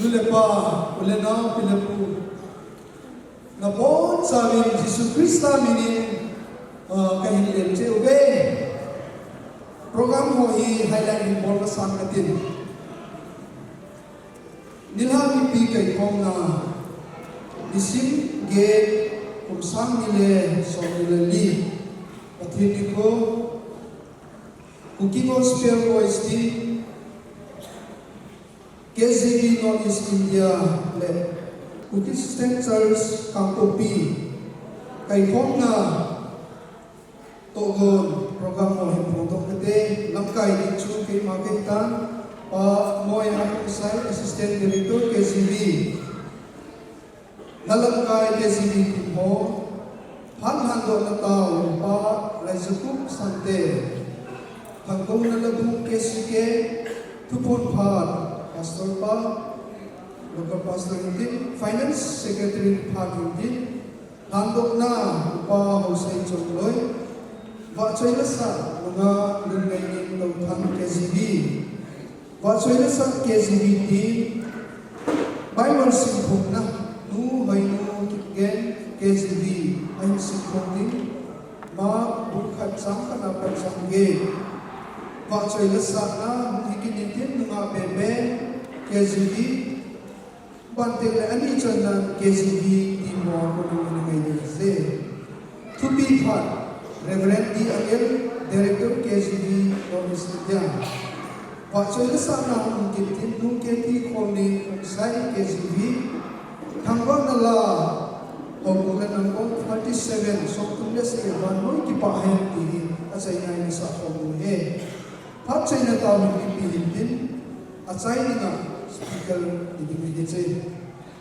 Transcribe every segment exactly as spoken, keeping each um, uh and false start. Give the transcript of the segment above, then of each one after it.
Nu le pa, u le nao, pi le pu, nabonchauvin Jesu Christa minin, ah, kahin lemcheh uve. Program ho hi highlight hin bol masang katin. Nilhah mipi kaikhomna, nisim get, kum sang ni le som ni le li, Pathen nikho, Kuki Gospel Voice Team, K G B North East India le Kuki Christian Church Kangpokpi kaikhomna tohgon program ho hin phongdoh kate, lamkai ding chu keima kahitan, Pa Moiya Khongsai, Assistant Director K G B. Na lamkai K G B team ho, phat lhandohna tao Pa Laijakup Sangte, Thangkong Nalabung K C K, Thuphon phat Pastor pa, Local Pastor hintin, Finance Secretary phat hintin, lhandohna Upa Haosei Chongloi, vahchoi le sah nungah Lunngaiyin Touthang K G B, vahchoi le sah K G B team, Bible simphongna Nu Hoinu Kipgen K G B, ahin simphong ding, Mark bung khat chang khat apat chang get, vahchoi le sahna hung hi kit intin, nungah Bebe K G B, Banteng le ani channa K G B team ho a kon in ana ngai ding ahi. Thupi phat, Reverend D Angel, Director K G B North East India. Vahchoi le sahna hung kit intin, Nu K T Kholneng Khongsai K G B. Thangvahna la, houbung le nangkong thirty seven, somthum le sagi vannoi kipah hen ti hi achaina in asah khom u ahi. Phat chaina tao hin mipi hintin, achai dinga speaker hi ding ahi che.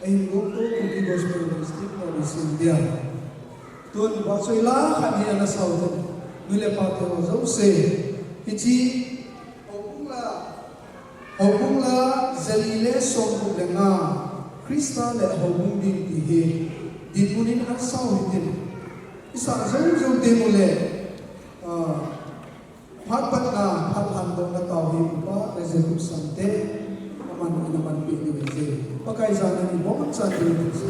Ahin gongto Kuki Gospel Voice Team North East India. Tun vahchoi la khat hi ana sao tin, nu le pa te ho jouse. Hiche houbung la, houbung la jali le somgup le nga, Christa le houbung ding ti hi dinmun in ana sao hitin. Isah jou jou teng ule, ah, phat patna, phat lhandohna tao hi Upa Laijakup Sangte, aman in aman peh diu ahi. Pakai jana ni bou chan diu ahi.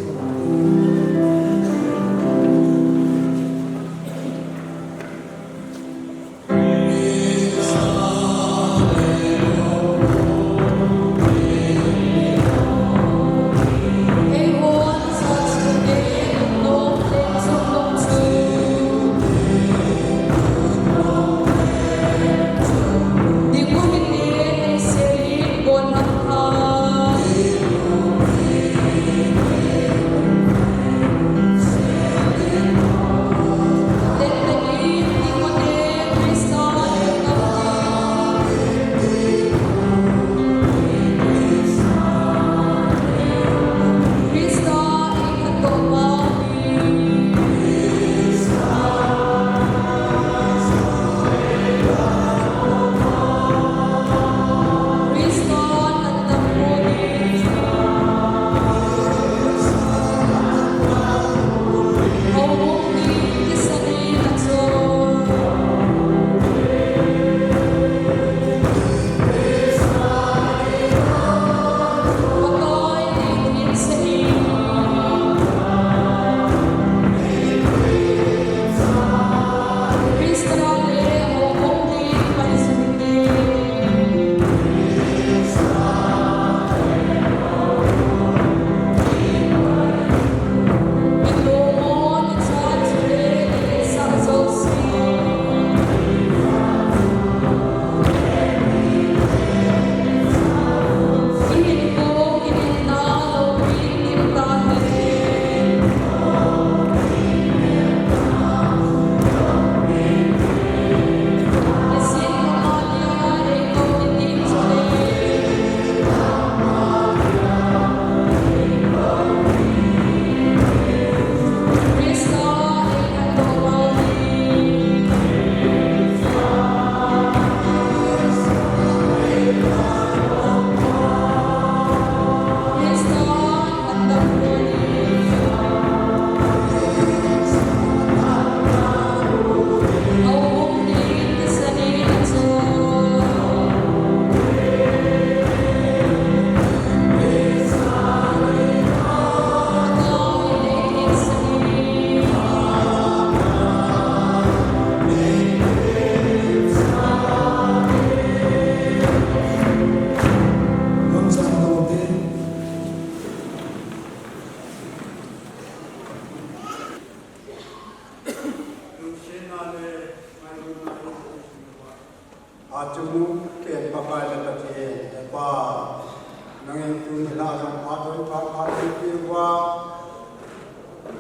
Nangin tuni la jong phat hoi phat phat hoi pi uva,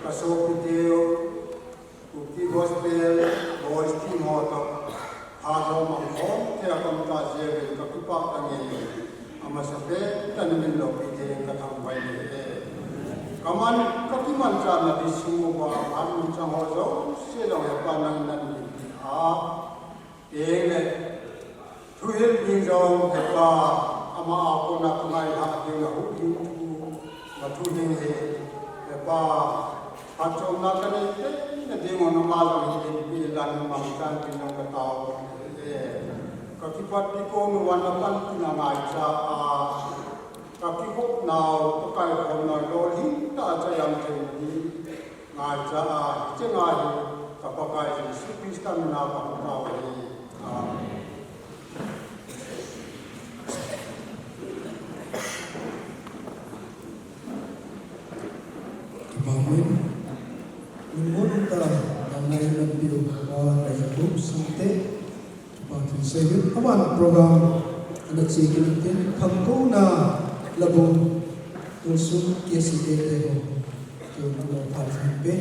ka sopiteu, Kuki Gospel Boys team ho toh, phat ho mang khom thei a ka um ta jeh in ka kipah tange. Amasapen in na min loupi thei in ka thangvah e. Ka man, ka kimanchah na di sung uva, phat mun chang ho jouse jong Hepa nangin na min pi a. Tengle, thuhil ding jong Hepa, ama a kona ka ngailhah ding na huhhing thu, na thuhil hi, Hepa, phatchomna ka nei tei na ding un ama jong hi inpi in lang mangchan tin jong ka tao e. Ka kipat ding kon uva na panpina ngaicha a, ka kihopnau, ka kaikhomnau, lolhing tah a chayam thei ding ngaicha a, hiche ngai hi ka Pakai Jesu Christa mina ka hung tao ahi. Amen. Amen. Min mun ta, ta nai man piu ka, ka Jacob Sante. Pathen seven, aban program ana che kit in tin, Thangkouna Labung, Tulsum K C A te ho, tun ano phat hin pe.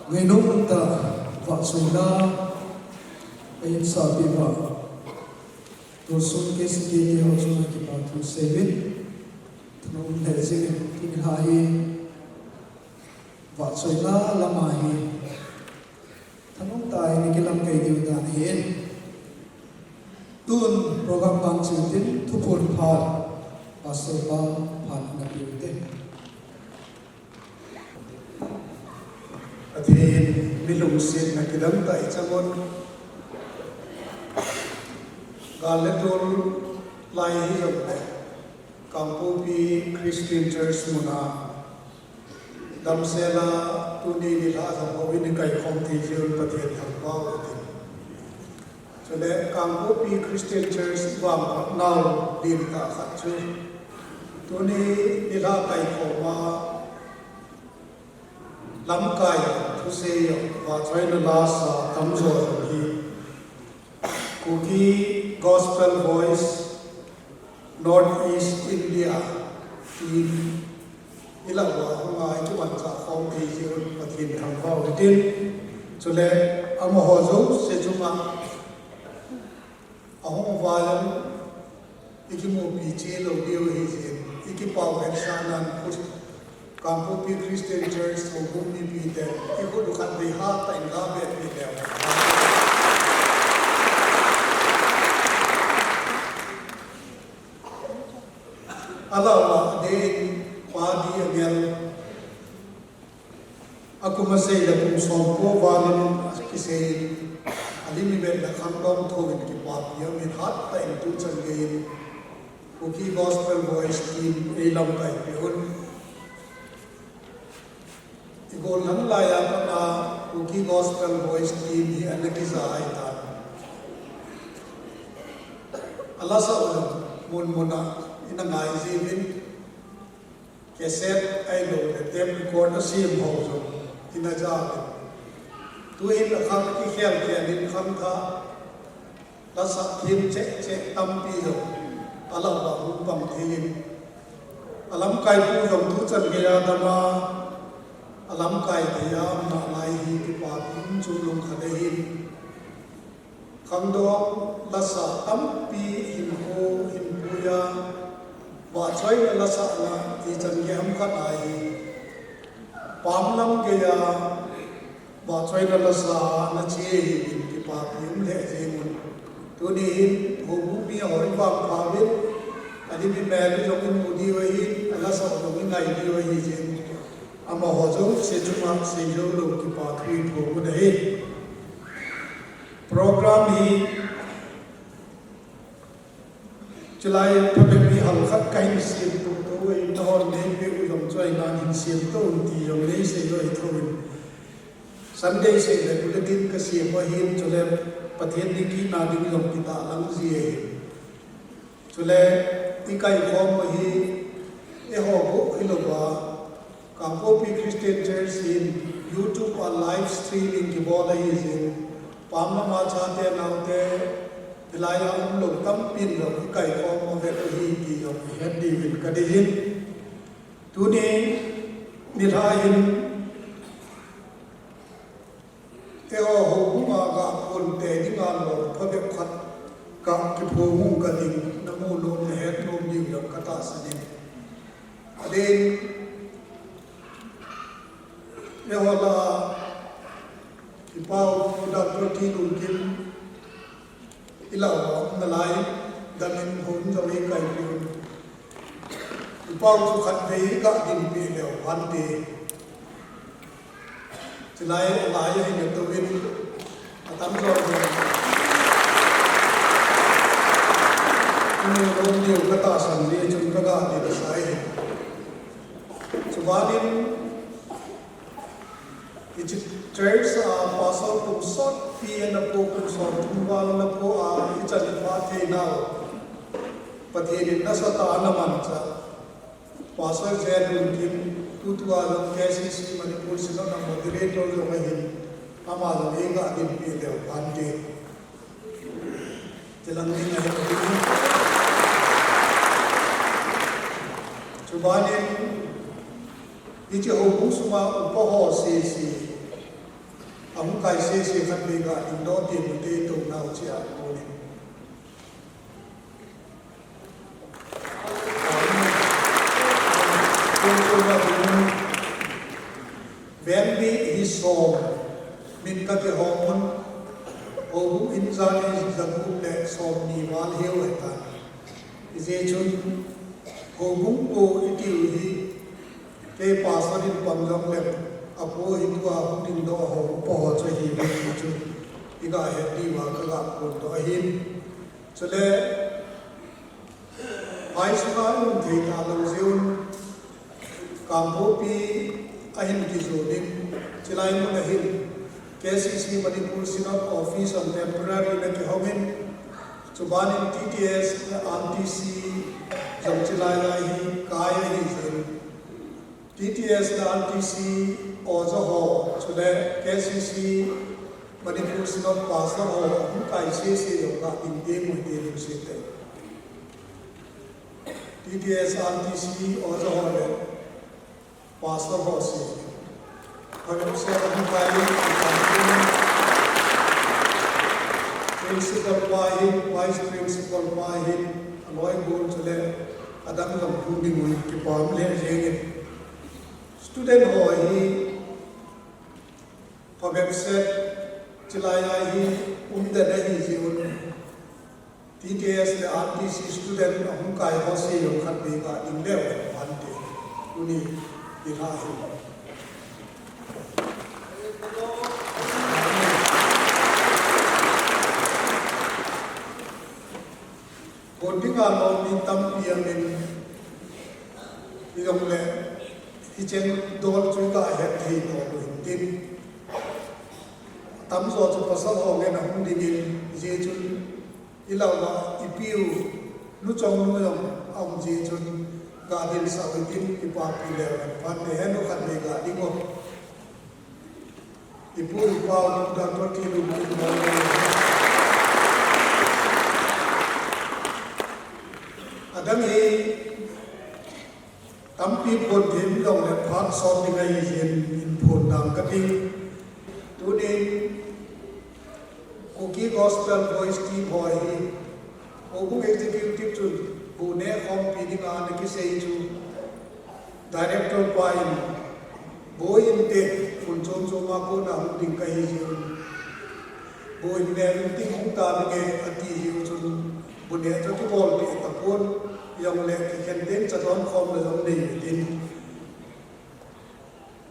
Ngainom tah vahchoina kahin sahpeh uva, Losung K C K te ho chunga kipa thu seiyun, thanom lheh jingin, tuni lha hi vahchoina lama hi thanom tah in ikilamkai diu dan ahin. Tun program bang chil tin thuphon phat Pastor pa phat ana pe ute. Pathen mi lungsetna kidang tah ichan un. Gal le tol lai hijongle Kangpokpi Christian Church muna damsel a tuni nilhah jong houin ikaikhom thei jeh un Pathen thangvah u hitin. Chule Kangpokpi Christian Church vangphat nau ding tah khat chu tuni nilhah kaikhom a lamkai thusei a vahchoina lasa tamjo jong hi Kuki Gospel Voice North East India tin ilah uva hunga ikimanchah khom thei jeh un Pathen thangvah u hitin. Chule amaho jouse chunga ahung uva jong ikimupi cheh lou diu ahi jeh in, ikipah u hetsahnan khu Kangpokpi Christian Church houbung mipiten ikhut u khatvei hattah in gah behpeh leu. Alah uva, adeh in pa di angel, akum asei le kum somko val in akisei in, alim ivet le khangdong thouvin kipapi aum in hattah in tuchan geiyin Kuki Gospel Voice Team eilamkai peh un. Igol lhang laiya pat a Kuki Gospel Voice Team hi ana kija ahitan. Alasa u jong mun mun a ina ngai jiuvin, cassette ahiloule tape record asem ho jong ina jauvin. Tuhin akhang kikhel khel in khangthah lasah them cheh cheh tampi jong alah uva hung pang thei in, alamkaipu jong tuchan geiya dama alamkai thei a um nalai hi kipapi um chungnung khat ahin. Khangdong lasa tampi hinkho hinpuiya vahchoina lasahna ichan gei ham khat ahi. Pam lam geiya vahchoina lasa ana che hi in kipapi um lheh jeng un. Tuni hin houbung mi ahoi vangpha uvin, alim imel u jong imu diu ahin, alasa u jong ingai diu ahi jeh in, amaho jouse chunga seijou lou kipa thu iphong u ahi. Program hi chulai phabep hi halkhat kahin semtoh tou ahin, nahon neipeh u jong chu ahi nan hin semtoh un ti jong neisei u ahi thou in. Sunday seile bulletin kasem u ahin, chule Pathen ni kihna ding jong kitahlang ji ahin. Chule ikaikhom u hi eiho bou hilouva, Kangpokpi Christian Church in YouTube a live streaming kibol ahi jeh in, pam lama chate naote, hilaiya umlou tampin jong ikaikhom uve ahi ti jong ihet diuvin kadeijin. Tuni nilhah hin eiho houbunga gah phonte dinga lom phabep khat gah kiphong u kading, namu nom nahet nom diu jong katahsan in. Adeh in eiho lah a kipau Doctor T. Lunkim ilah uva um nalai, dangin hon jong eikaipeh un. Kipau chu khatvei gah dinpeh leu hante. Chulai alai ahina touvin, atamjo jong imu nom diu katahsan jeh chun kagah dinsah ahi. Chubanin hiche church a pastor kum sotpi ana po, kum somthum val ana po a ichan iphah theinau Pathen in nasatah a ana manchah Pastor J. Lunkim, tutua jong K C C Manipur Synod a moderator jong ahin, ama jong eigah dinpeh leu hante. Tilang ding ahi. Chubanin hiche houbung sunga upa ho sese, Ahung kai sese khat vei ga dingdoh teng ute tou nau chia konin. Veng mi hi som min ka kihom un. Houbung in jan hi jagup le somni val hiu ahitan. Hijeh chun houbung pu itiu hi kei pastor in pang jong le apu hi tua hung dingdoh ho upa ho chu ahi ve ti chu iga het diuva kaga phondoh ahin. Chule phai sunga i um thei talou jeh un Kangpokpi ahin kijon in, chulai mun ahin K C C Manipur Synod Office a temporary in akihong in, chuban in T T S le R T C jong chulai a hi kai ahi jeh in, T T S le R T C oja ho chule K C C Manipur Synod pastor ho hung kai sese jong ga ding teng ute lungset in. T T S R T C oja ho le pastor ho si. Phabepset a hung kai in, principal pa hin, vice principal pa hin, aloi gon chule adang jong hung ding un kipah le jeng in. Student ho hi phabepset chulai a hi umden ahi jeh un. T T S le R T C student ahung kai ho se jong khat vei ga ding leu hen phante. Tuni i lha hi. Kon dinga lou mi tampi amin, hijongle hicheng dol chu iga het thei lou u hintin. Tamjo chu pasal ho ngen ahung dingin, hijeh chun ilah uva ipiu Nu Chongnu jong aum jeh chun ga dinsah u hitin, kipapi leu hen phante, henu khat vei ga ding o. Ipu ipau Doctor Tilunkim ho. Adang hi tampi phon thei lou le phat sot ding ahi jeh in phon dang kati. Tunin Kuki Gospel Voice Team ho hi, houbung executive chun bu neh khompi dinga ana kisei chu director pa in, bu in te, mun chom chom a kona hung ding kahi jeh un, bu in neh in ting hung ta ding e ati jeh u chun, bu neh chu kibolpeh tapon, jongle kikhen teng chadon khomna jong nei u hitin.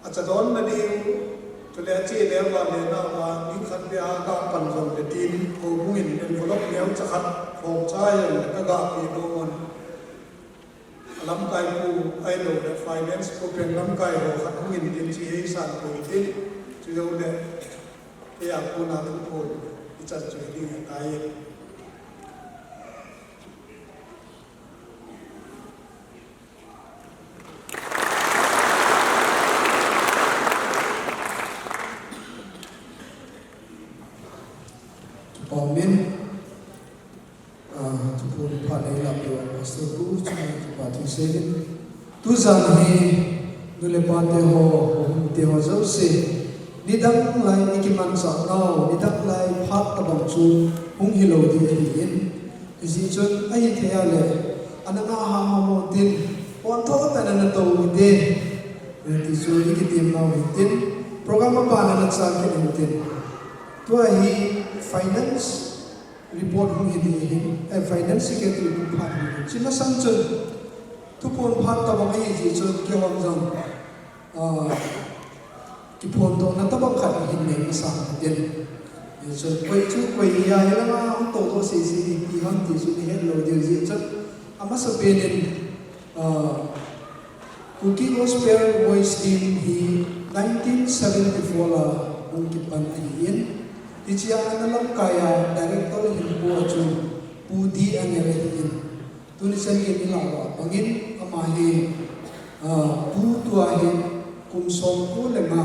Achadonna diu, chule ache le aval le nauva, ni khat beh a ga pan jongle tin, houbung in envelope neocha khat, khomcha jongle kaga pe nom un. Alamkai pu ahiloule finance pu pen lamkai ho khat hung in tin, chu hi eisanpeh tin, chujoule eia kona thuphon ichan chu hiding ahitai. Kipa umin, ah, thuphon phat eilahpeh u Pastor pu chunga kipa thu seiyuvin. Tujan hi nu le pa te ho, houbung te ho jouse, nidang lai ikimanchah nau, nidang lai phat tobang chu hung hilou ding ahin. Hijeh chun ahithei a le, ana ngah hamham u hitin, pontho tah in ana tou u hite, ti chu ikitem nau hitin, program aban ana chan kit u hitin. Tua hi finance report hung hi ding ahin, eh, finance secretary pu phat hung hi. Hiche masang chun, thuphon phat tobang ahi jeh chun, keihon jong, ah, kiphondohna tobang khat hin nei masang hitin. Hichun koi chu koi hi a, hilanga hung toudoh sese hi ipi ham ti chu ihet lou diu jeh chun, amasapen in, ah, Kuki Gospel Voice Team hi nineteen seventy-four a hung kipan ahin, hichea ana lamkai a director hinpu a chu Pu D Angel ahin. Tuni chan geiyin ilah uva bangin ama hi, ah, pu tua hi kum somko le nga,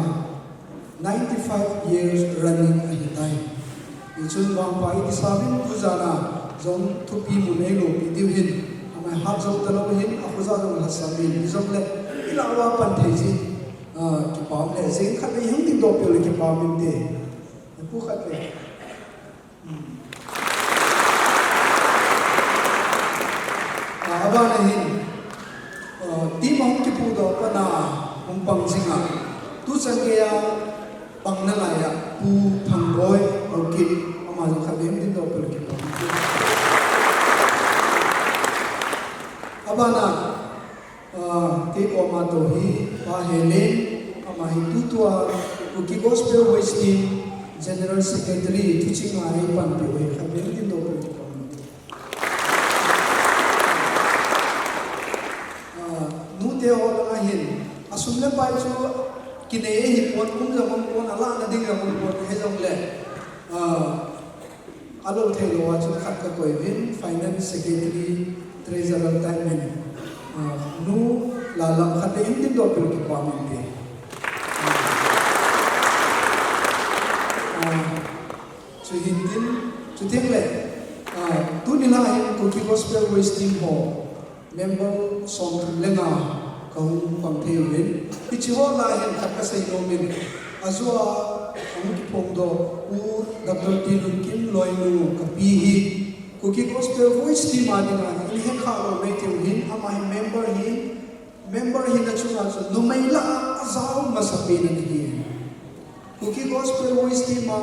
ninety-five years running ahitai. Hichun vangpha ikisauvin tujan a jong thupi mun eilopi diu hin, ama hat jou talou hin, akhoja jong lhasam in, hijongle ilah uva pan thei jeh in, ah, kipa um le, jeng khat vei hung dingdoh peh u le kipa um inte. Pu khat le. Hmm. Ah, abana hin, ah, team ahung kipuidoh pana hung pang jing a, tuchan geiya pang nalai a, Pu Thangboi Haokip, ama jong khatvei dingdoh peh le kipah. Abana, Ah, kei koma tou hi, Pa Helen, ama hi tutua Kuki Gospel Voice Team General Secretary, thuching a eipanpiu hi khatvei dingdoh peh le kipah. Ah, nute ho langa hin, asum le pai chu kinei ahipon, um jong umpon, alahna ding jong umpon, hijongle, ah, Alou theilou a chun khat kakoi uvin, Finance Secretary, Treasurer time in, ah, Nu Lalam khatvei dingdoh peh le kipah inte. Ah, chuhin tin, chuteng le, ah, tuni la hin Kuki Gospel Voice Team ho, member somthum le nga kahung pang thei uvin. Hiche ho lah a hin khat kasei nom in. Ajeh a, ahung kiphongdoh Pu Doctor T. Lunkim loinu kapi hi Kuki Gospel Voice Team a dinga hin hekha lou maithei u hin, ama hi member hi, member hina chunga chu numei lah a ajao masapen ana hi. Kuki Gospel Voice Team a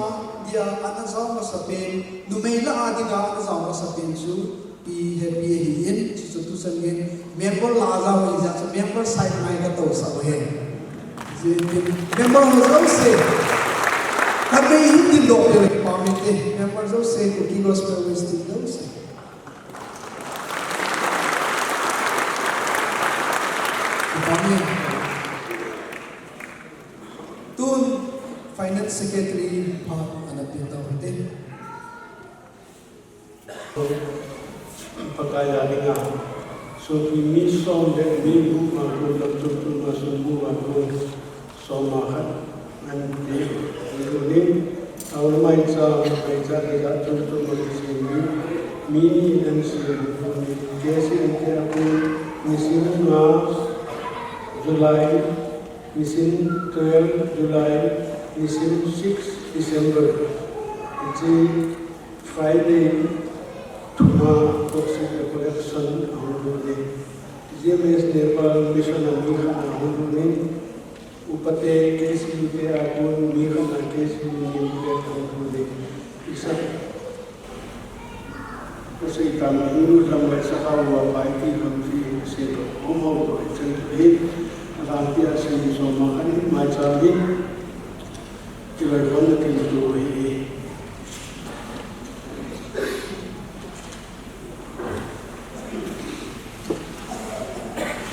dia ana jao masapen, numei lah a dinga ana jao masapen chu Pi Happy ahin, chuchu tuchan geiyin member lah a jao ahi jeh chun member side ngai katousah u ahi. Jeh in member ho jouse, khatvei dingdoh peh le kipah inte, member jouse, Kuki Gospel Voice Team jouse. Kipah inte. Tun Finance Secretary pa ana pe tau hite. Pakai a dinga sopi mi som le mi gup ma kum lam tum tum ma sum gup ma kum som ma khat an pe. Tunin, aul maicham, maicham le ja tum tum ma kum sem mi, mi ni an sem kum ni, K C N K a kum ni sim nga July, Nisim twelve July, nisim six December. Hiche Friday thuma toh seh le collection ahung lut e. G M S Nepal Mission a mi khat ahung lut e. Upate K C U te a kon mi khat a K C U ni upate ahung lut e. Isa Kasei tam in lam le sakau va pai ti lam ti kasei to. Hom hom to i chang to hi. Alam ti a sei so ma kan in mai chang in. Kiloi kon na kin to hi.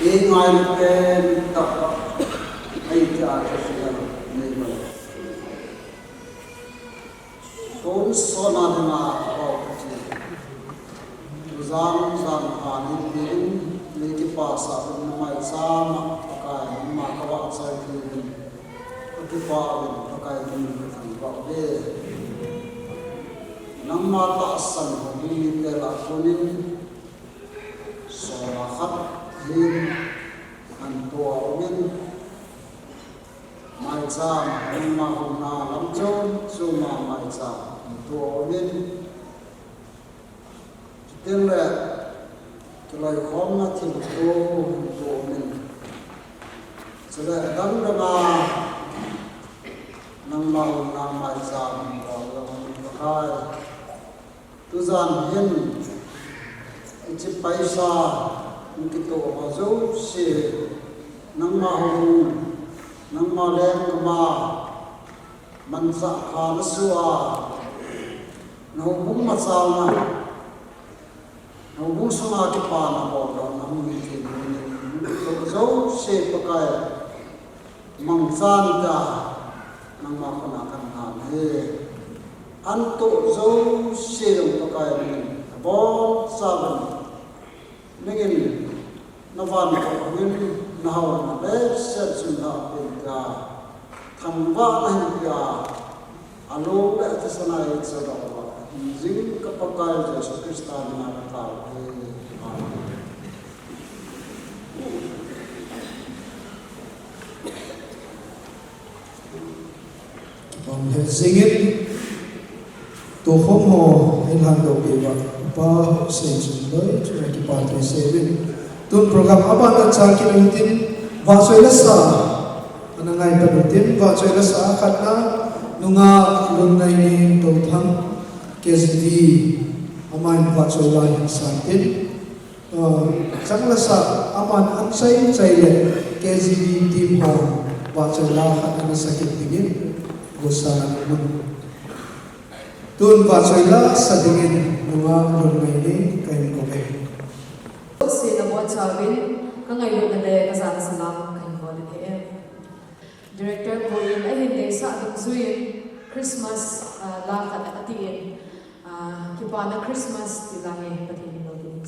Ei ngai na pen ta. Ei ti a ka sei nei ba. Tonsot na dinga kipah kati. Tujang jang pha ni tin, nei kipah sah un na maicham a, Pakai nangma kavahchoi thei uvin. Kakipah uvin, Pakai min kathangvah uve. Nangma tahsan ho mi te lah a konin, sona khat hin, anto a umin, Maicham, nangma hung na lam chom chom a maicham, hung to umin. Chuteng le, kiloikhomna thilto, hung to umin. Chule, dang dang a, nangma hung na maicham, hung to umin, Pakai. Tujan hin, hiche paisa, hung kitoh ho jouse, nangma houbung, nangma lenggam a, manchah pha nasoh a, na houbung machauna, na houbung sunga kipana boldohna hung hi thei dingin, hung kitoh jouse Pakai. Mangchan ta, nangma kona kan ngan e. Anto jouse jong Pakai min, abonchauvin. Nangin, na van ko min, na hao na le, se chun na pin ta. Thangvah na hin ta. Alung le athisan a eichadoh uva, jing ka Pakai Jesu Christa mina katao e. Amen. Kipah le jingin, Tokhom ho, eihin lhangdoh peh uva, Pa Hopsei chungloi, chunga kipa thu seiyuvin. Tun program abana chakit u hitin, vahchoi lasa, ana ngai pan u hitin, vahchoi lasa khatna, nungah Lungngaineng Touthang, K G V, aman vahchoi la hin sa hitin. Ah, chang lasa, aman an chai chai le, K G V team ho, vahchoi la khat ana sa kit dingin, gosa mun. Tun vahchoi la sa dingin, nungah Lungngaineng kahin kou e. Sena bo chauvin, ka ngailutna le ka jana salam kahin bol e. Director pu in ahin deisah dungjuiyin Christmas, ah, la khat atin, ah, Kipana Christmas ti la hi Pathen in loupina boh in.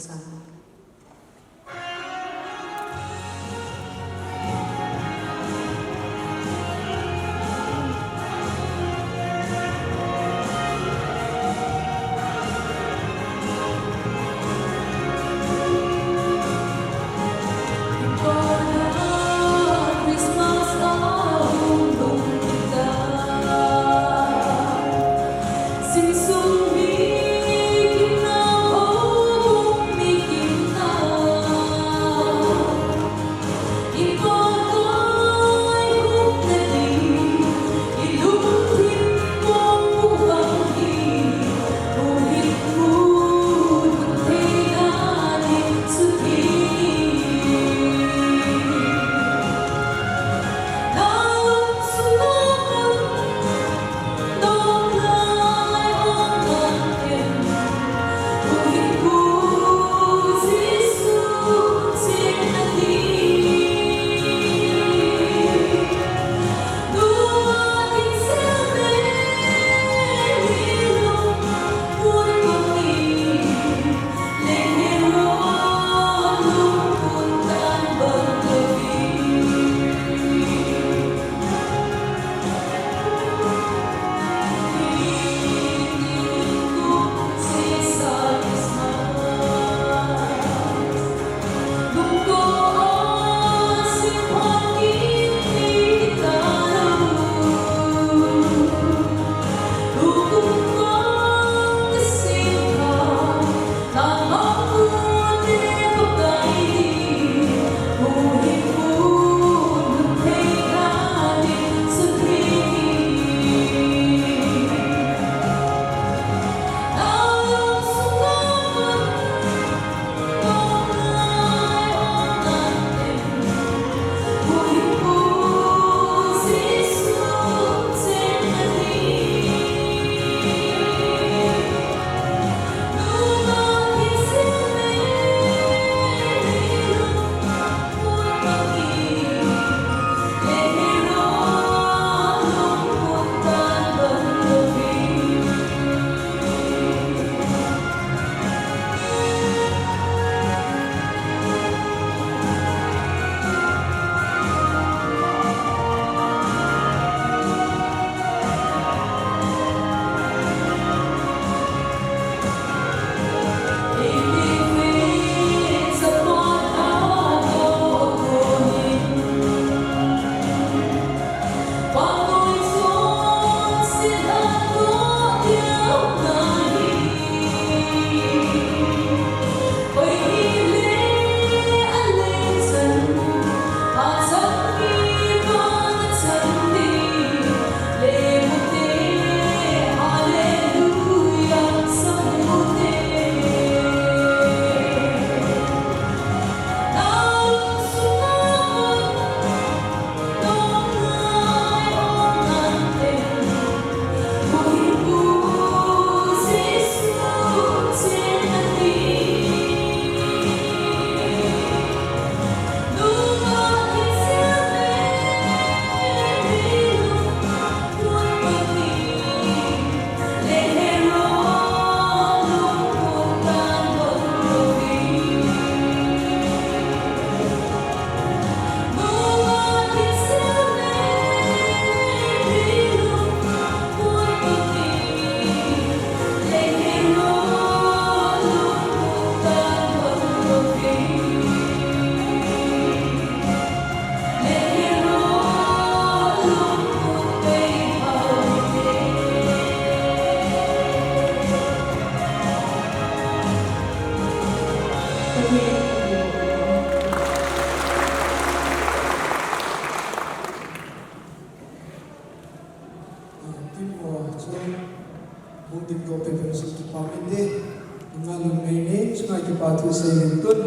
Tun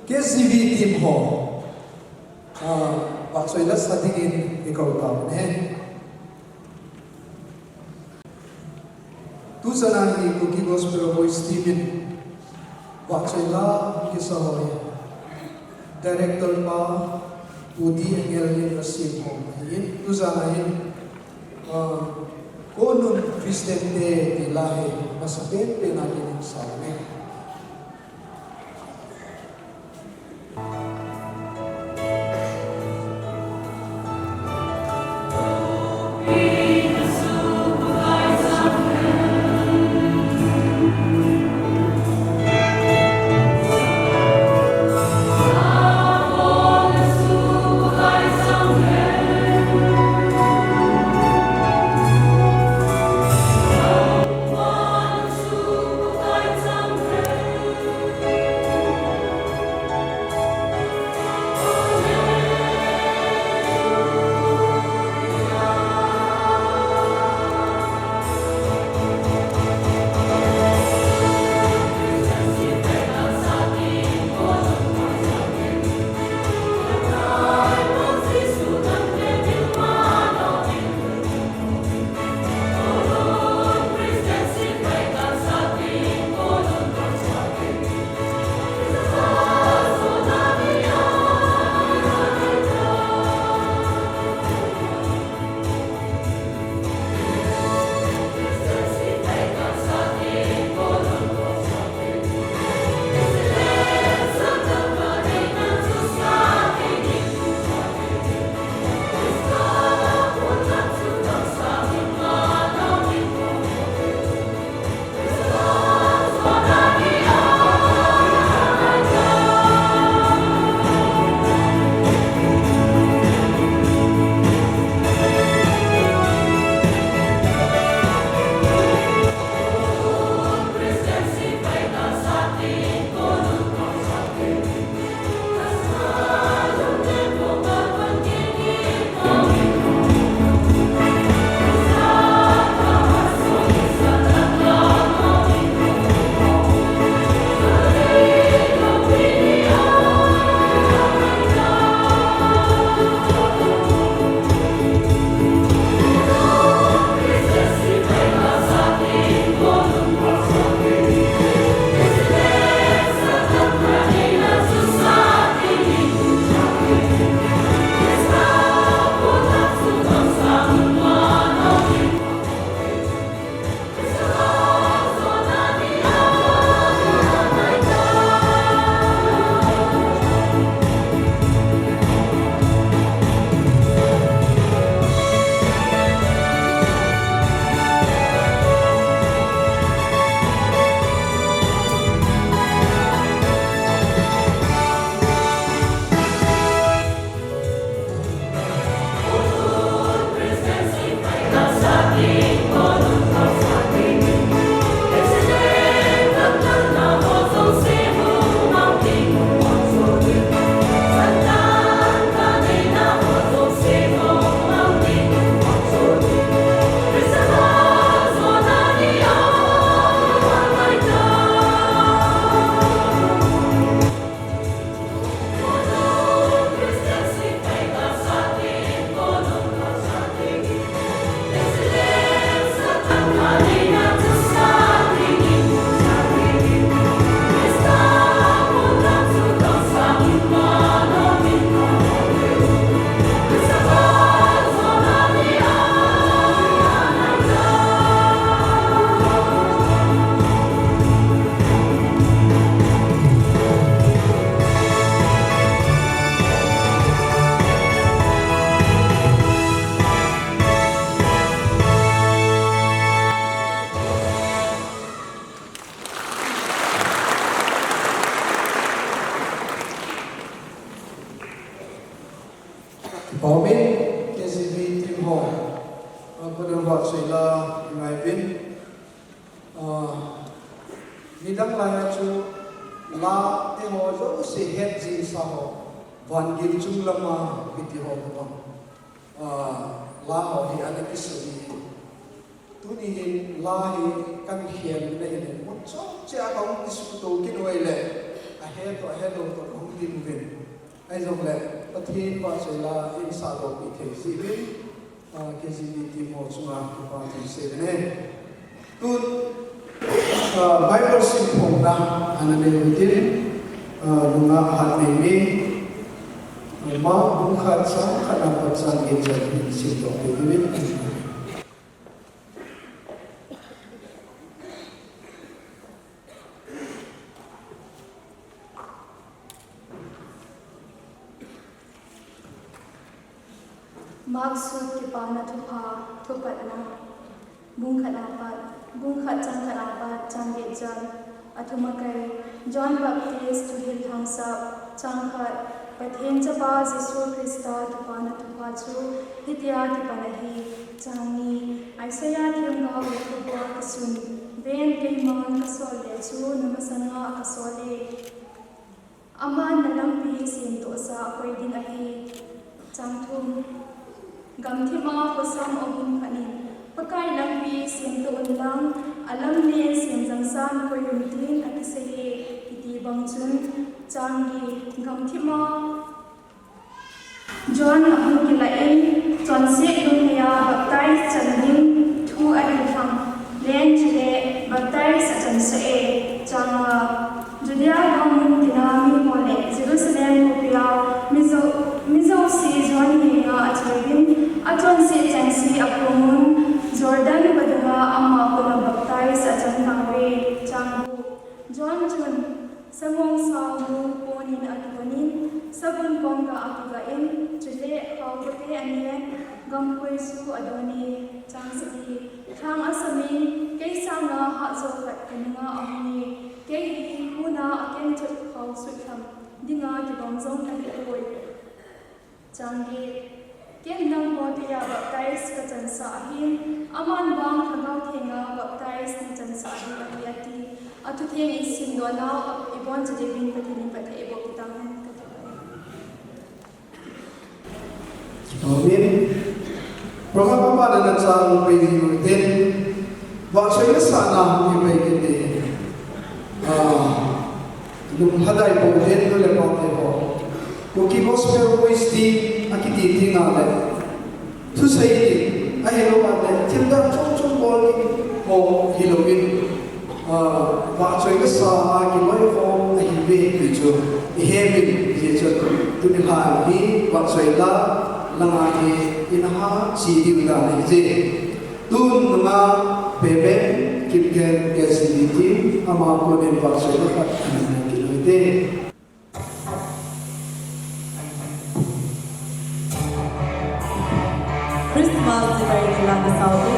K C V team ho, ah, vahchoi la sa dingin i kou tau ne. Tuchan a hi Kuki Gospel Voice team in vahchoi la kisa ho hi Director pa Pu D Angel in asem ho ahin, tuchan a hin, ah, Konun Christian Day ti la hi masa penpen a dingin sa ne. Paumin, K C V team ho, a, kona vahchoi la ngai uvin, a, midang laiya chu la te ho jouse het jing sa ho, vangil chung lama kiti ho tabang, a, la ho hi ana kisun hi. Tuni hin la hi kan khen na hin mun chom chea ka hung kisuto kit uva ahile, a Ahe toh ahe lou toh hung ding uvin. Ahijongle Pathen vahchoi la in sah lou pi thei jeh uvin, ah, K G B team ho chunga kipa thu sei uvin e. Tun, ah, Bible simphongna ana nei uvin tin, ah, nungah hat nei ni, ah, Mark bung khat chang khat na pat chang get chan in simdoh uvin. Mark sut Kipana Thupha, Thupatna, bung khat a pat, bung khat chang khat a pat chang get chan. Athumakai, John Baptist thuhil lhangsap, chang khat, Pathen Chapa Jesu Christa Kipana Thupha chu hitia kipan ahi, chang ni, Isaiah themgao le thubul a kisun, Ven, keiman kasol le chu namasanga kasol e. Aman nalampi semtohsa akoi ding ahi. Chang thum. Gamthip a khosam ahung khat in, Pakai lampi semtoh un lang, alam len sem jangsan koi un tin akisei e, kiti bang chun, chang li, gamthip a John ahung kilah in, chonset lunghei a baptize chan ding thu ahil lhang, len chule baptize achansah e, chang nga. Judea gam mun tina miho le Jerusalem khopia mi jou, mi jouse John henga acheuvin, achonset chengse aphong un, Jordan vadunga ama kona baptize achan tauve, chang gup. John chun, Samong sao mu ponin akiponin, sabon kongga akigah in, chule khaokote anen, gamkoi chu adon e, chang sagi. Lhang asam in, kei sanga hatjo khat kanunga ahung e, kei hi huna akengchot khao sutlham dinga kibang jong kahipoi. Chang get. Ken nangho tuia baptize kachansah ahin, aman vang Lhagao Thenga baptize nachansah ding ahi, ati. Athutheng isimdoh nau, ibon chauvin Pathen in phatthei eiboh tauhen, kati. Amen. Proverb papa na chang pei ni tin, vahchoi le sahna hung kipai kit e. Ah, lunglhadai pou den nu le pa te ho. Kuki Gospel Quiz ti akiti ti nga le, thusei ti, ahilou le thil dang chom chom bol ti ho hilouvin, ah, vahchoi le sahna kiloi ho ahiuve ti chu ihemin, hijeh chun tuni lha hi vahchoi la langa hi ina ha chi diu dan ahije. Tun nunga Peben Kipgen S D T ama konin vahchoi la khat ana nei kit ute. Christmas chibai ni la na sao e.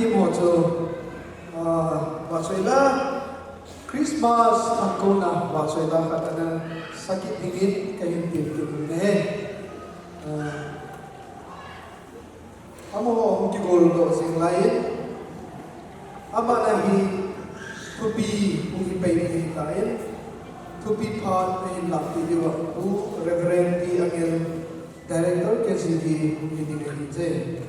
Mo chu, ah, vahchoila, Christmas thangkona vahchoila khat ana sakit dingin kahin temte uve. Ah, amaho hung kigoldoh jing laiyin, amani hi thupi hung hi pai ding ahitan, thupi phat ahin lakpeh diuva Pu Reverend T. Angel, Director K C D hung hi ding ahi.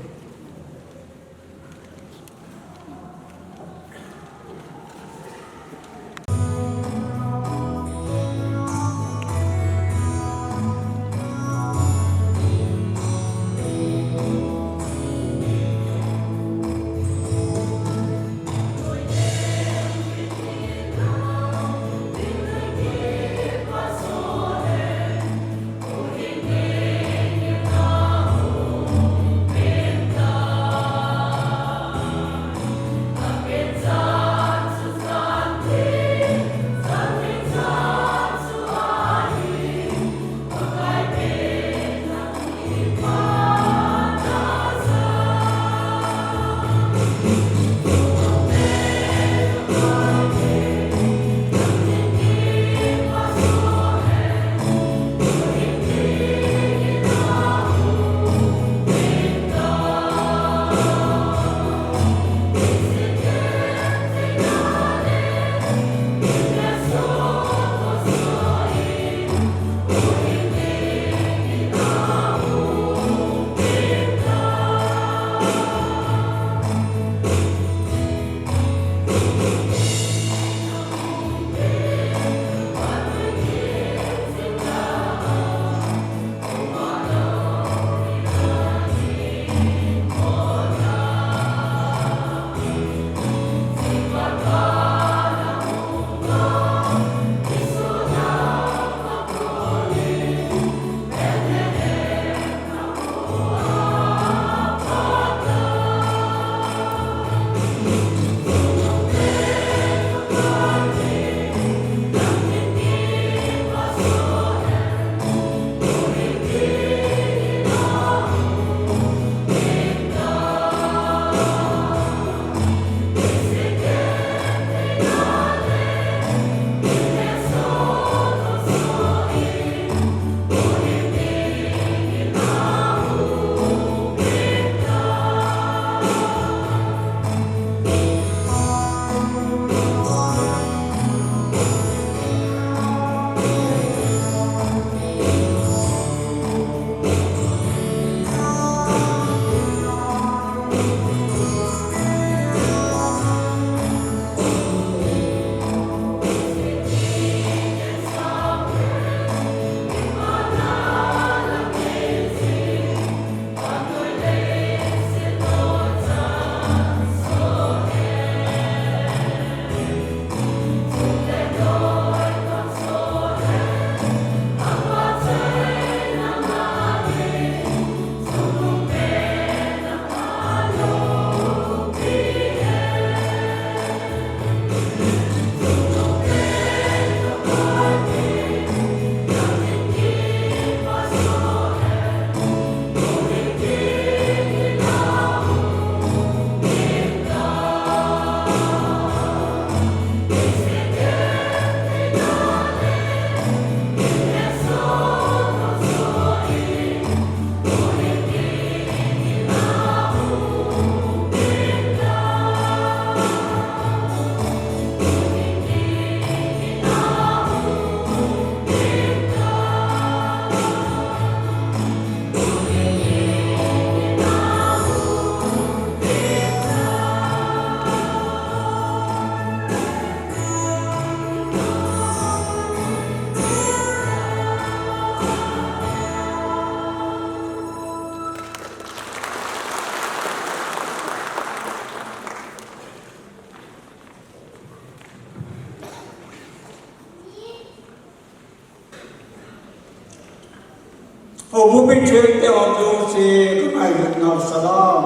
Houbung min theng te ho jouse, kangailutnau salam.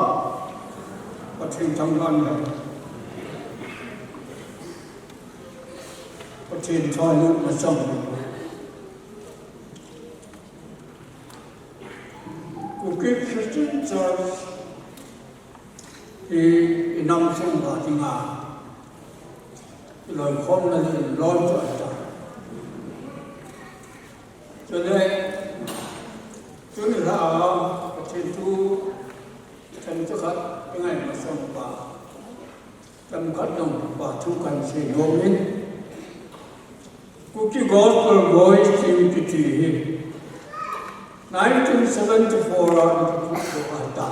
Pathen thangvahna. Pathen thangvahna chang. Kuki Christian Church Hi, i nam sung uva dinga, i loikhomna le i loi chu ahi ta. Chule, tuni lha a, Pathen thu, chang chu khat, i ngai masang uva, chang khat dong uva thu kan sei nom in. Kuki Gospel Voice Team kiti hi nineteen seventy-four a ikiphut ahi ta.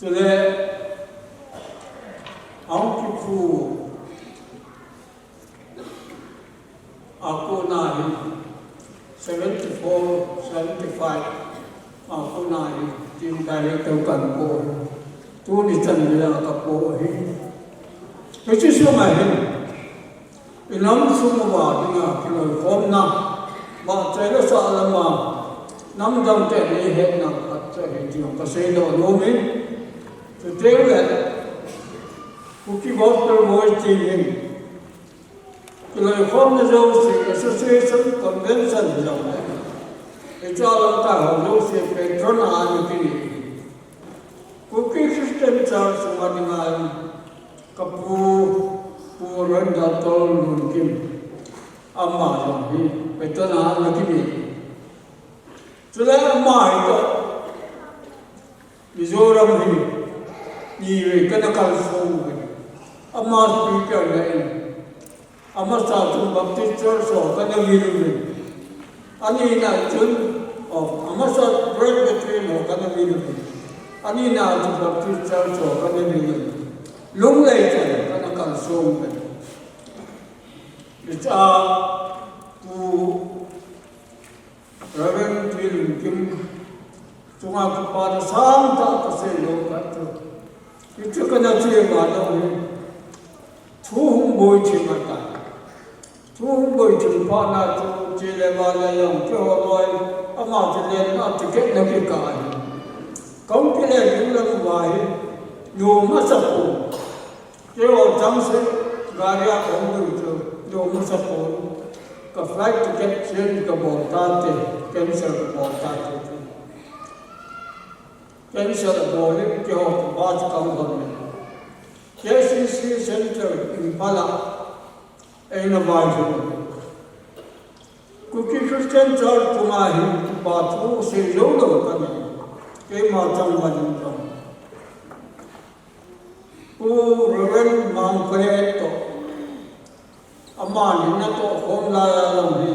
Chule, ahung kiphut a kona hi, seventy-four, seventy-five a kona hi, team director kapo. Tuni chan geiya kapo ahi. Hiche sunga hin, i nam sung uva dinga kiloikhomna, vahchoi le sah lama, nam dang ten eihetna khat chu ahi ti jong kasei doh nom in. Chuteng le, Kuki Gospel Voice Team in, kiloikhomna jouse, association, convention jong le, hiche a lamkai ho jouse patron a ana kinei. Kuki Christian Church sunga dinga kapu, Pu Reverend Doctor Lunkim, ama jong hi patron a ana kinei. Chule ama hi toh Mizoram hi nivei kana kalsong uve. Ama speaker na in, amasa chun Baptist Church ho kana vil uve. Anina chun, oh, amasa Presbyterian ho kana vil uve. Anina chun Baptist Church ho kana vil uve. Lunglei chan kana kalsong uve. Hiche a Pu Reverend Pi Lunkim chunga kipana sangtah kasei nom khat chu, hiche kana che uva jong hi thu hung boi thim ahitai. Thu hung boi thim phat na chu, che le vale jong keiho loi, ama chu len a ticket ana kikah ahi. Kahung kile ding lang uva hi, nom asapon. Keiho changseh gari a kahung ding chu, nom asapon. Ka flight ticket change kabol tate, cancel kabol tate. Cancel abol in, keiho kipa chu kahung hon in, K C C Centre Imphal a eina vailhun. Kuki Christian Church chunga hin kipa thu sei jou lou kanei. Keima changvah in jong, Pu Reverend Mangkholet toh, amani natoh khom laiya jong hi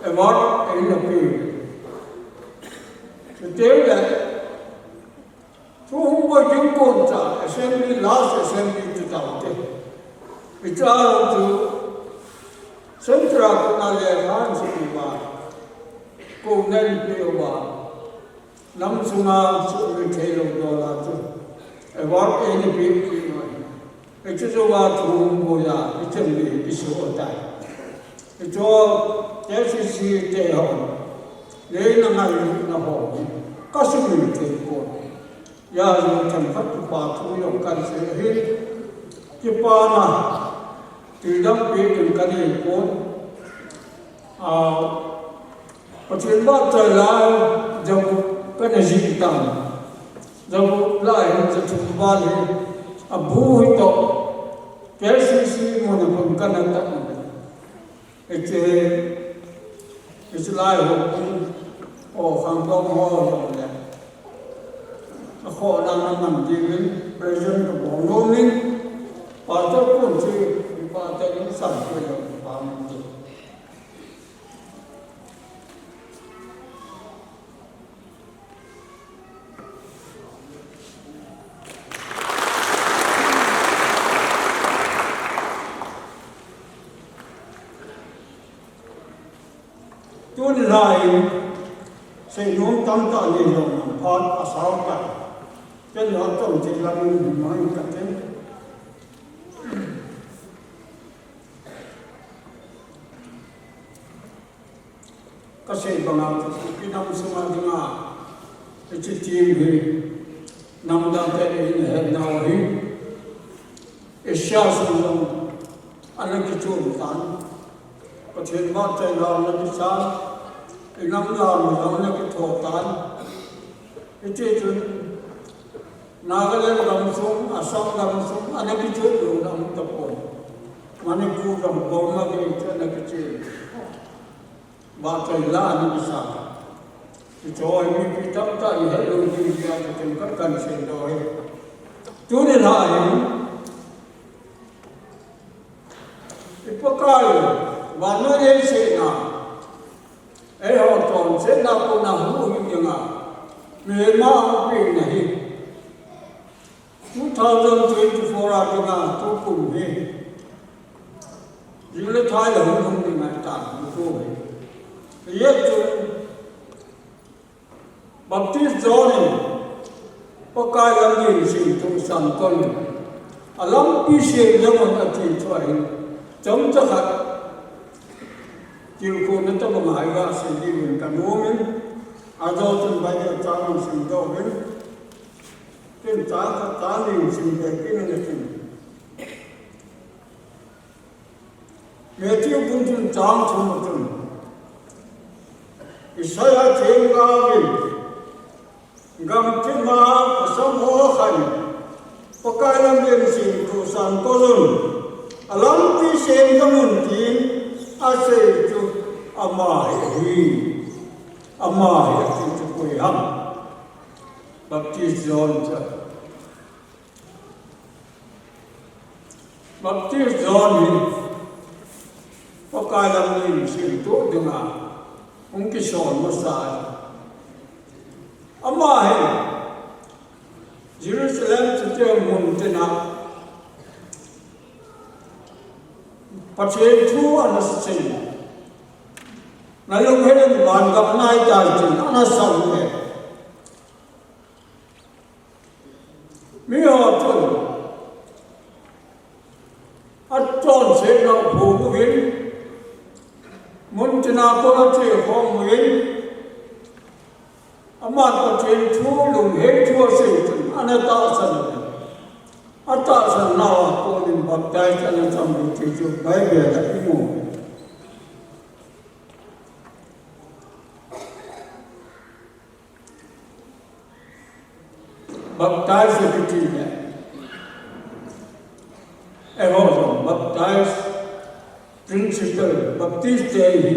award eina pe. Chuteng le, thu hung boi ding kon cha, assembly, last assembly chu taute. Hiche a chu Centre a kona lekha ahin sim uva, kouna ahin pe uva, nam sunga suhmil theilou dola chu award eina pe kit u ahi. Hiche jouva thu hung boi a, hichan gei kiso tai. Hiche K C C te ho, neina ngailutna ho hi kasuhmil thei pon. Hijeh chun themkhat kipa thu jong kahin sei ahi. Kipana thildang peh ding kanei pon. Ah, Pathen vahchoi lai, jagup kana jih tan. Jagup lai hin jathum val hi abu hi toh, K C C mun a kon kana tan. Hiche, hiche lai ho, o, khangdong ho jong le, akhohna na man dingin, present kabol nom in, Pastor pun chu, Pastor in san chu jong pa man ding. Tuni lhai in, seinom tamtah nei jong phat asao tai. Ken jong chomkhat lam in hung mang kate. Kasei banga chu, Kuki nam sunga dinga, hiche team hi, nam dang te in hetnau ahi, Asia sung jong ana kichom tan, Pathen vahchoi la ana kichan, i nam la jong ana kitho tan, Hiti chun Nagaland gam sung, Assam gam sung, ana kichot lou na um tapon. Manipur gam, Burma gei chu ana kichot. Ba choi la ana kisa. Kichoi mipi tamtah ihet lou ding jeh a chu ken kakan seidoh e. Tuni la hin, i Pakai, vannoi leiset a, eiho chonsetna kona huhhing dinga, mihem a hung peng ahi. Two thousand twenty-four a dinga tukum hi, jing le thai le hung hung dinga ta hung ko hi. Hijeh chun Baptist John in Pakai lamlen singthoh san kon, alampi sem jongun ati thu ahi. Chomcha khat tilkhouna tobang a iga sei diuvin kanom in, ajo chun Bible chang hung simdoh uvin. Ken chang khat chang ni hung simdoh kit inge. Matthew bung thum chang thum a chun, Isaiah themgaovin, gamthip a pasal ho khat in Pakai lamlen singthoh san kon un, alampi sem jongun tin asei chu ama hi ahi. Ama hi ati chu koi ham? Baptist John chu. Baptist John hi Pakai lamlen singthoh dinga hung kisol masa ahi. Ama hi Jerusalem chutia mun tina Pathen thu ana sei. Nalunghel in van gam nai tai tin ana sam e. Miho chun achonsetna aphong uvin, mun tina kon ache khom uvin, aman Pathen thu lunghel thu asei chun ana tahsan uvin. Atahsan nauva konin baptize ana cham uvin ti chu Bible a imu. Baptize kiti le, eiho jong baptize principle, Baptist te hi.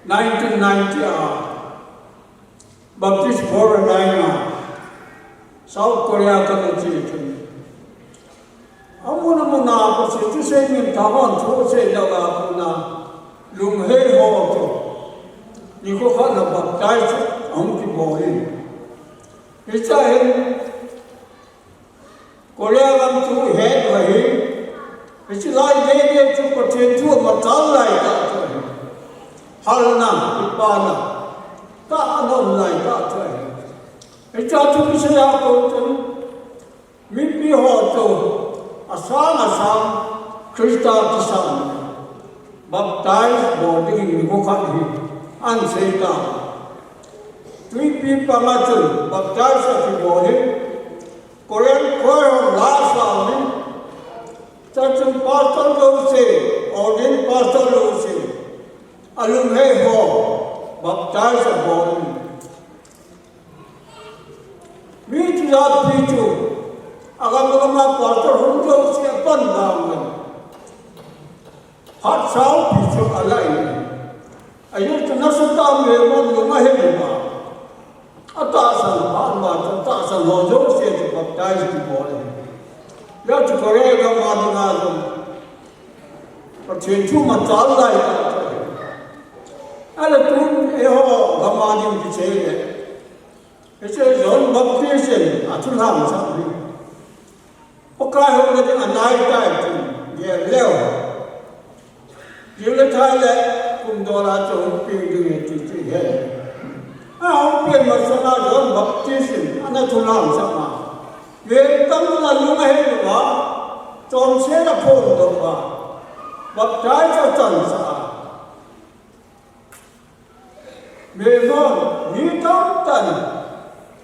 Nineteen ninety a Baptist Forum a, South Korea kana che chun, amun amun a Pathen thusei min thaban thu sei lou a kona, lunghel ho chu nikho khat la baptize ahung kibol in. Hiche hin Korea gam chu ihet uva hi, hiche lai gei gei chu Pathen thu amachal lai tah chu ahi. Halna, kipana tah ana um lai tah chu ahi. Hiche chu kisei a kon chun, mipi ho chu asang asang Christa kisan, baptize bol dingin nikho khat hi ahin sei tai. Twipi panga chun baptize akibol in, Korean Choir hon la asang in, chuchun pastor jouse, ordained pastor jouse, alunghei ho baptize abol in. Mi chujat pi chu, agam agam a pastor hung jouse apan vang in, phat sao pi chu alah in. Ajeh chu nasatah a mihem hon lung ahel uva, atahsan phat uva chu atahsan ho jouse chu baptize kibol in. Hijeh chun Korea gam a dinga jong Pathen thu machal lai tah chu ahi. Ahile tun eiho gam a ding kichai le, hiche John Baptist in athu lhangsah hi, Pakai houna ding anai tai tin gel leu. Jing le thai le kum dol a chu hung peng ding ahi ti chu ihe. Ahung peng masang a John Baptist in ana thu lhangsah a, mihem tamtah in alung ahel uva, chonset aphondoh uva, baptize achansah a, mihem hon, mi tamtah in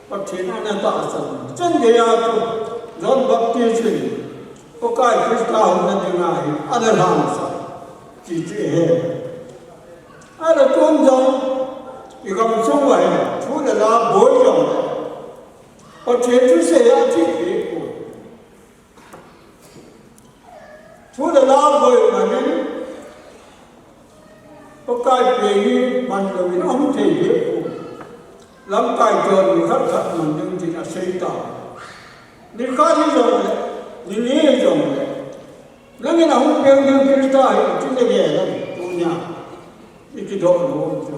Pathen ana tahsan. Chan geiya chu John Baptist in Pakai Christa houna dinga hi ana lhangsah ti chu ihe. Ahile tun jong I gam sung uva hin thu le la boi jong le, Pathen thusei a thi pi pu. Thu le la boi man in, Pakai peng hi man louvin um thei pi pu. Lamkai chon mi khat khat man ding tin asei ta. Ni khat hi jong le, ni ni hi jong le, nangin ahung peng ding Christa hi, tin le ge la, tunia i kidoh lou chu.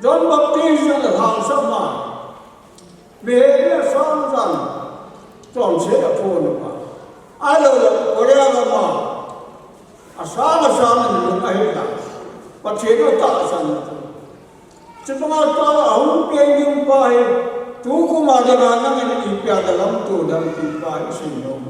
John Baptist in alhangsap ma, mihem asang jan chonset aphon uva, ahilou le Korea gam a asang asang in lung ahil a, Pathen atahsan. Chubang a tua ahung peng ding pa hi, tukum a dinga nangin ipi a na lamto ding ti pa hi sei nom.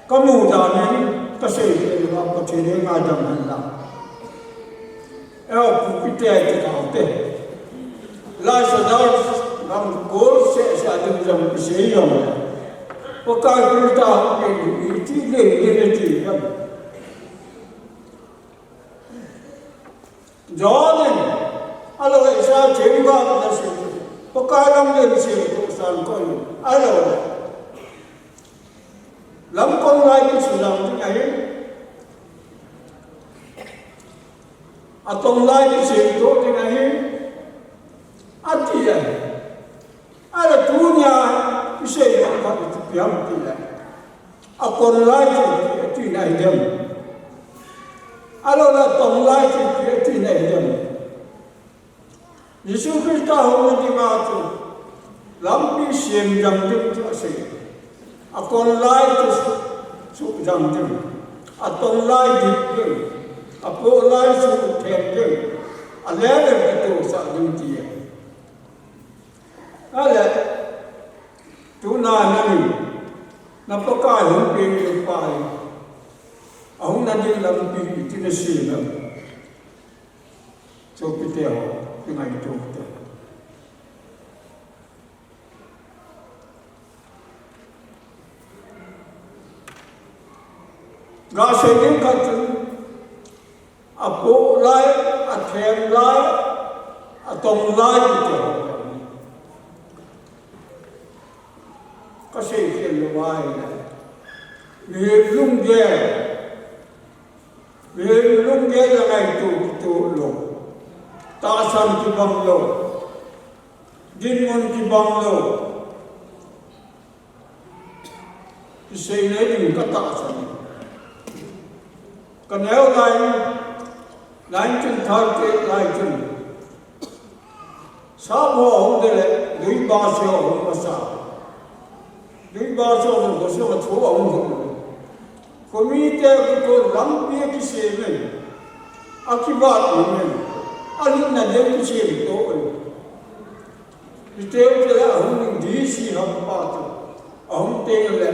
Ka mu dan in ka sei kei uva, Pathen in ngaidam hen lang. Eo, Kuki te, te tao te. Lai sa dal, gam kol se, se a ding jong kisei jong le, Pakai Christa hung peng ding iti le, le, le ti jong. John in, ahilou le Isaiah themgao in asei, Pakai lamlen seidoh san koi, ahilou le lamkon lai kisei jang ding ahi, atong lai kiseidoh ding ahi, ati ahi. Ahile tunia isei jong khat chu ipi ham tile, akon lai chu tina hidem? Ahilou le atong lai chu tina hidem? Jesu Christa houna dinga chu lampi sem jang ding chu asei. Akon lai chu suh jang ding, atong lai dip ding, apoh lai chu them ding, alele kitosah ding ti ahi. Ahile, tuna nangin, na Pakai hung peng ding pa hi, ahung na ding lampi iti na sei em? Sopite ho, kingaito te. Ga sei ding khat chu, apoh lai, athem lai, atong lai kiti ho. Ka sei khel lou ahile, mihem lunggel, mihem lunggel la ngaito kitoh lou, tahsan kibang lou, dinmun kibang lou. Kisei nei ding ka tahsan. Ka neo lai, nineteen thirty-eight lai chun, sap ho ahung de le, Duibasi ho ahung masa. Duibasi ho jong khosung a thu ahung hung. Khomite kikon lampi akisem in, akivat in, alhinna ding kisem to in. Hiteu te le ahung ding D C hampa chu ahung teng le,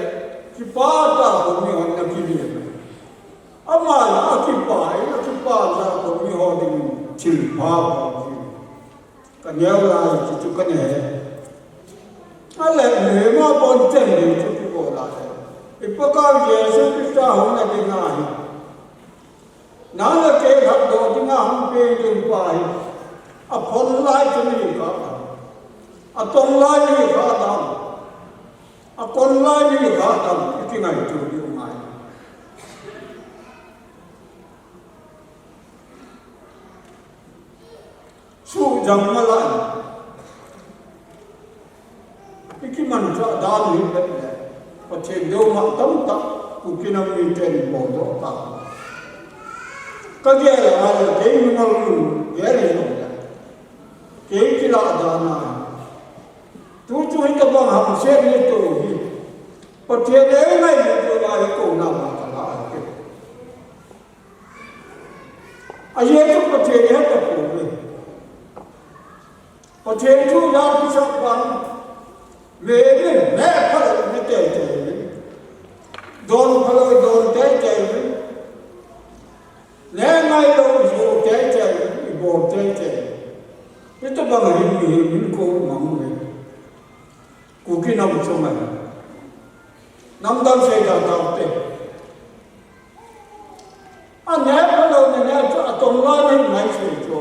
kipah tah a khomi hon ana kilem. Ama la akipah in, akipah tah a khomi ho ding thilpha bol ji. Ka neo lai chu chu ka ne. Ahile mihem a bon chen ding chu kibol a le, i Pakaiu Jesu Christa houna dinga hi, nang le kei lhatdoh dinga hung peng ding pa hi, aphon lai chu ni kha dam, atong lai ni kha dam, akon lai ni kha dam, i kingaito diu ngai. Suh jang mala in, i kimanchah dan hi vet le, Pathen douna tamtah Kuki nam miten bol doh ta. Ka gel a le, kei mimal lung gel hi jong le, kei kilah dan a, tu chu hitabang hamset ni to hi, Pathen engailut lou a hi kouna bang kala ahi. Ajeh chu Pathen ihet tapouve. Pathen thu jal kisah vang, mihem in neh phalou ne teitei uvin, don phalou don teitei uvin, neh ngailou jou teitei uvin, ibol teitei uvin. Hitabang hin mihem hinkho mang uve. Kuki nam chunga hi, namdang seida tao, Aneh phalou na neh chu atong lai nahi mai thei chu.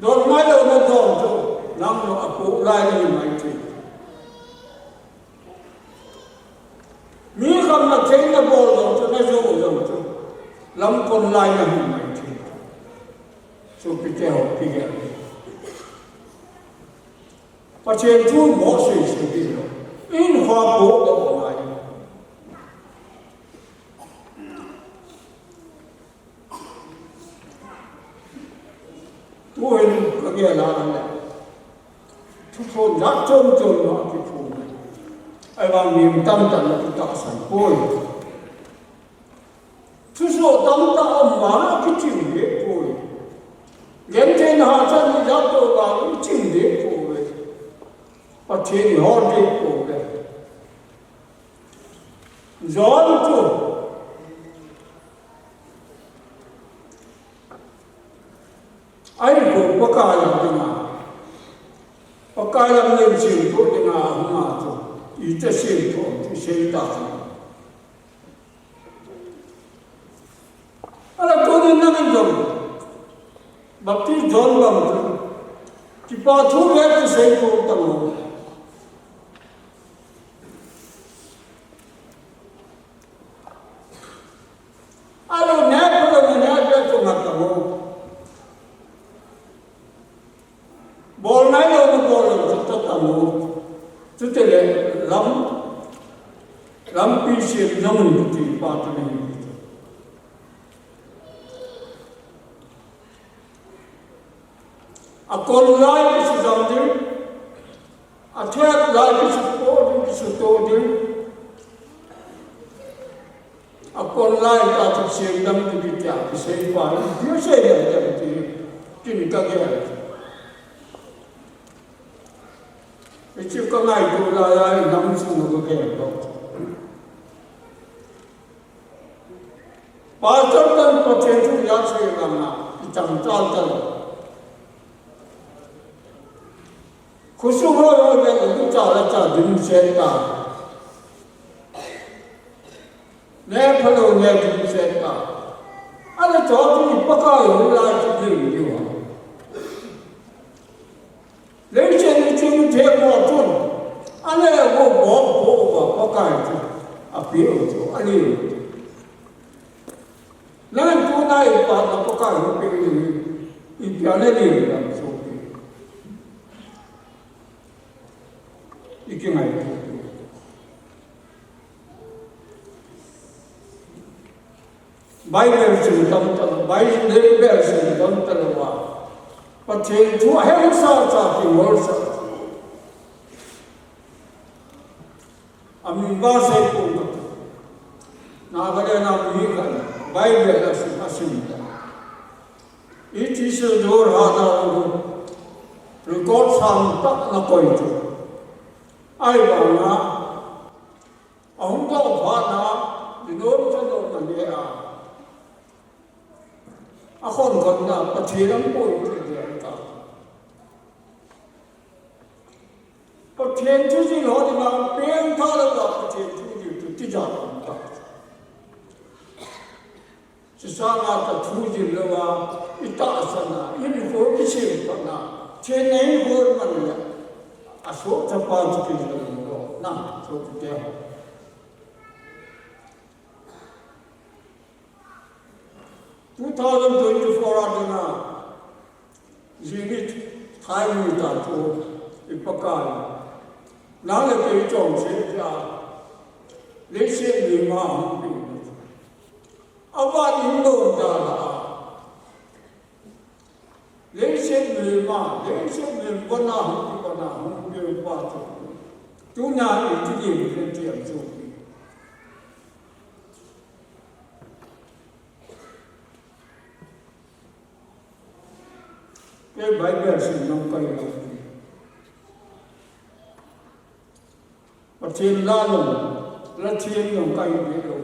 Don ngai lou na don chu, nang jong apoh lai nahi mai thei. Mi khamna thei nabol jong chu, najou jong chu, lamkon lai nahi mai thei. Sopite ho, kigel. Pathen thu mo sui sui ti lo. Inkho poh doh ngai. Tuhin kagel a le, thuphon jat chom chom ma kiphon. Ahivang mi tamtah in akitahsan poi. Thusoh tamtah um vang a kichim deh poi. Gentheina hahsatna jat chom vang a kichim deh poi. Pathen in hol deh poi. John chu ahinkho Pakai lam dinga, Pakai lam len semthoh dinga ahunga chu, iti semthoh chu seita chu. Ahile tunin nangin jong Baptist John bang chu kipa thu bep chu seitho tang o. Ahilou neh phalou na neh bep chu ngah tang o. Bol ngai lou na bol lou chu tah tang o. Chutile lam, lampi sem jong in ti pa chu nahi. Akon lai kisudam ding, athet lai kisutoh ding, kisutoh ding. Akon lai tah chu semdam ding tia kisei pa, kisei dam dam ti, tin kagel. Hichu kangaito lai a, inam sung kagel lou. Pastor tan Pathen thu ijat sei vang a, ichang chal talou. Khosung hoi hoi le, icha le cha dimset ta. Neh phalou neh dimset ta. Ahile chu chu i Pakai hung lai chu ding diu ham. Leiset ni ching themmo chun, aneh u bol bol uva Pakai chu apeh u chu, aneh u chu. Nang tuna i pa na Pakai hung peh ding, ipi a neh ding dam chu. I kingaito. Bible sim tam talou, Bible sim tam talou a, Pathen thu ahengsa cha kingolsa. Amin ba sei pum ka. Nagaland a mi khat Bible asim, asim ta. Iti se dor ha ta record sang tah na koi chu. Ahivang a, ahung doh phat na, dinop cha doh na le a. Akhon khon na, Pathen ang poi ti dia ta. Pathen thu jil ho dinga pengtha lou a Pathen thu jil chu tijat um ta. Chusanga ta thu jil lou a, itahsan a, inkho kisem pat na, thina inkho man le, asoh chapa chu kijil lou na, sopite. Two thousand twenty-four a dinga, jingni thaini ta chu, i Pakai. Nang le kei chom se ja, leiset mima hung pi. Ava in lo da la. Leiset mima, leiset mima na hung pi, na hung pi pa chu. Tuna i ti ni ti am chu. Kei Bible sim jong kai lou. Pathen la jong, la thiem jong kai be lou.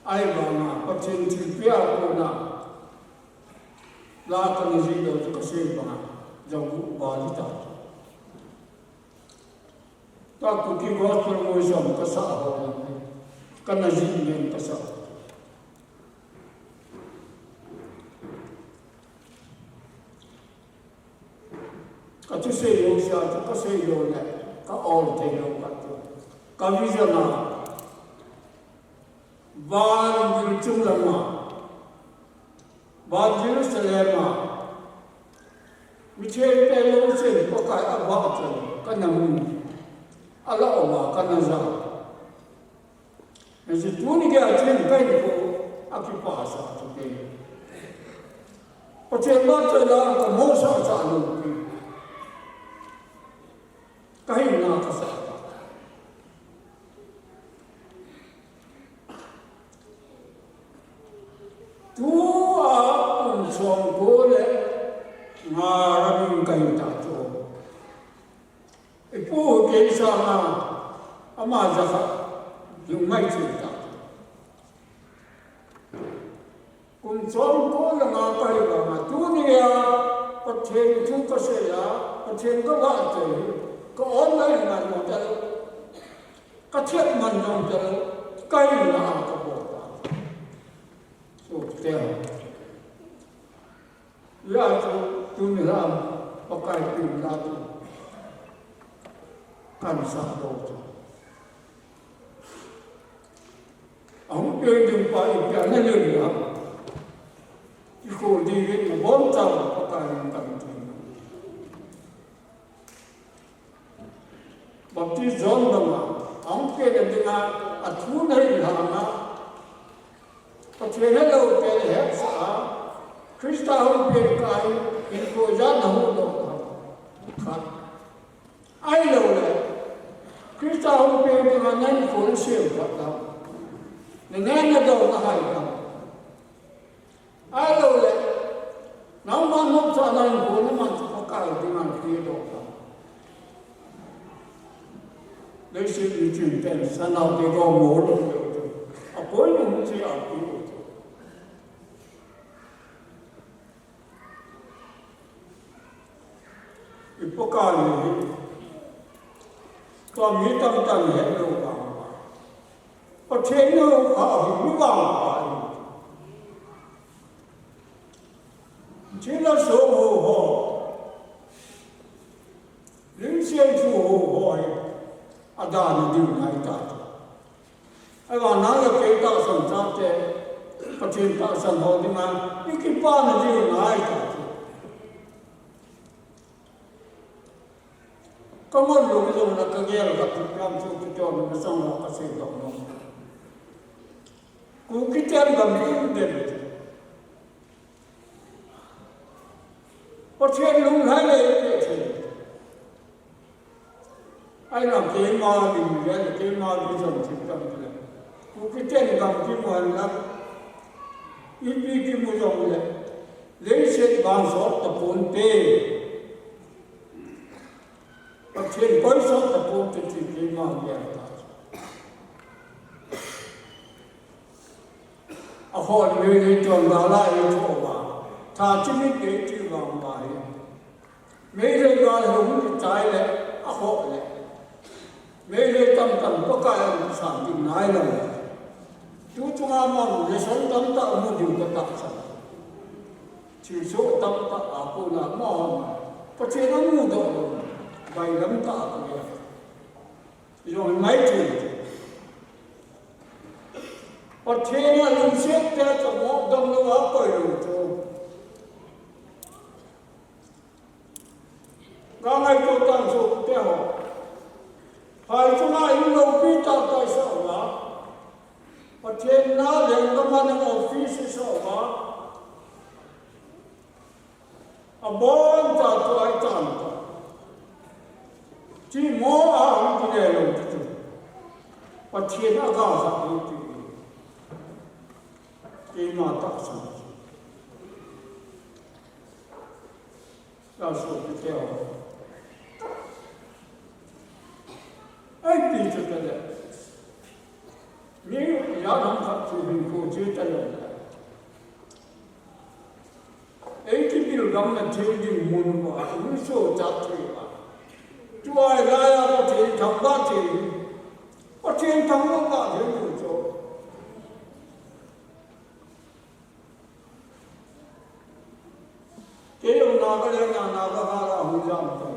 Ahivanga Pathen thilpeh a kona la kana jih lou chu kasei banga, jong u ba li ta. Ka Kuki Gospel Museum kasa ho. Kana jih ngen kasa. Ka thusei lou sia chu ka sei lou le, ka ol thei lou ka tu. Ka vision a, van gil chung lama, van Jerusalem a, mi thei pe lou chen Pakai a va chen, ka na mun, a la oma, ka na ja. Hiche tuni gei a chen kai ko a kipasa chu ke. Pathen ba choi la ka mo sa sa lo ke. Ka hin na ka sa. Tua kum som ko le nga ramin ka hin ta chu. Ipu kei sanga ama jakha lungmai chu ta. Kum som ko le nga ka hi vanga tuni a Pathen thu ka sei a, Pathen ka va te, ka online man jong te, ka chat man jong te, ka in la ka bol ta. So te. Hijeh chun tuni a Pakai pina chu kan sa lou chu. Ahung peng ding pa ipi a na lei a. Ikhol ding in na bom cha Pakai in kan ti. Baptist John banga, ahung pen a dinga, athu na hin hanga, Pathen helou te le hepsa a, Christa hung pen kai, hinkho ijat na hu lou ham. Khat. Ahilou le, Christa hung pen dinga na hinkho na sem khat ham. Na neh na doh na hai ham. Ahilou le, nangma nopsahna hinkho naman chu Pakai dinga na pe doh ham. Leiset michin ten sanau te ko mo lo lo. Apoi no mu che a pi o. I Pakai hi, tua mi tamtah in het lou vang. Pathen in hou kha hi mi vang pa hi. Thina song ho ho. Lim sian thu ho ho hi. Adana ding ngai ta. Ahivang nang le kei tahsan chate, Pathen tahsan ho dinga, i kipana ding ngai ta chu. Ka ngon lou jong le ka gel ka tup jam chu kitoh na sang la ka sei doh nom. Kuki ten gam ding den. Pathen lunglhai le te thei. Ahinla keima ding le, keima ding jong thil tam le. Kuki ten gam kimu hen lang. Ipi kimu jong le. Leiset vang sot taponte. Pathen koi sot taponte ti keima gel ta. Ahon Meitei chongal a i tho uva. Tha chimit gei ti vang uva hi. Meitei gal hi hung kichai le, ahoh le. Meitei tamtah Pakai a kisan ding nai lou le. Tu chunga mang lesson tamtah mu ding ka tahsan. Thilsoh tamtah a kona mang. Pathen a mudoh lou. Bailam tah a kona. Jong mai thei. Pathen a lungset te cha mo dam lou a koi lou chu. Ka ngaito tang chu te ho. Phai chunga in loupi tah tah i sa uva. Pathen na lenggam a nang office i sa uva. Abon cha chu ai chan ta. Chi mo a hung kile lou chu. Pathen a ga sa hung ti. Keima tahsan. Ka sopite ho. Ipi chu tale. Mi ya lam khat chu hinkho chu tale. Ei kipil gamna thei ding mun uva, mun so chat thei uva. Tua lai a Pathen thangvah thei. Pathen thangvah thei ding chu. Ka le na na ka ha la hu jam ta.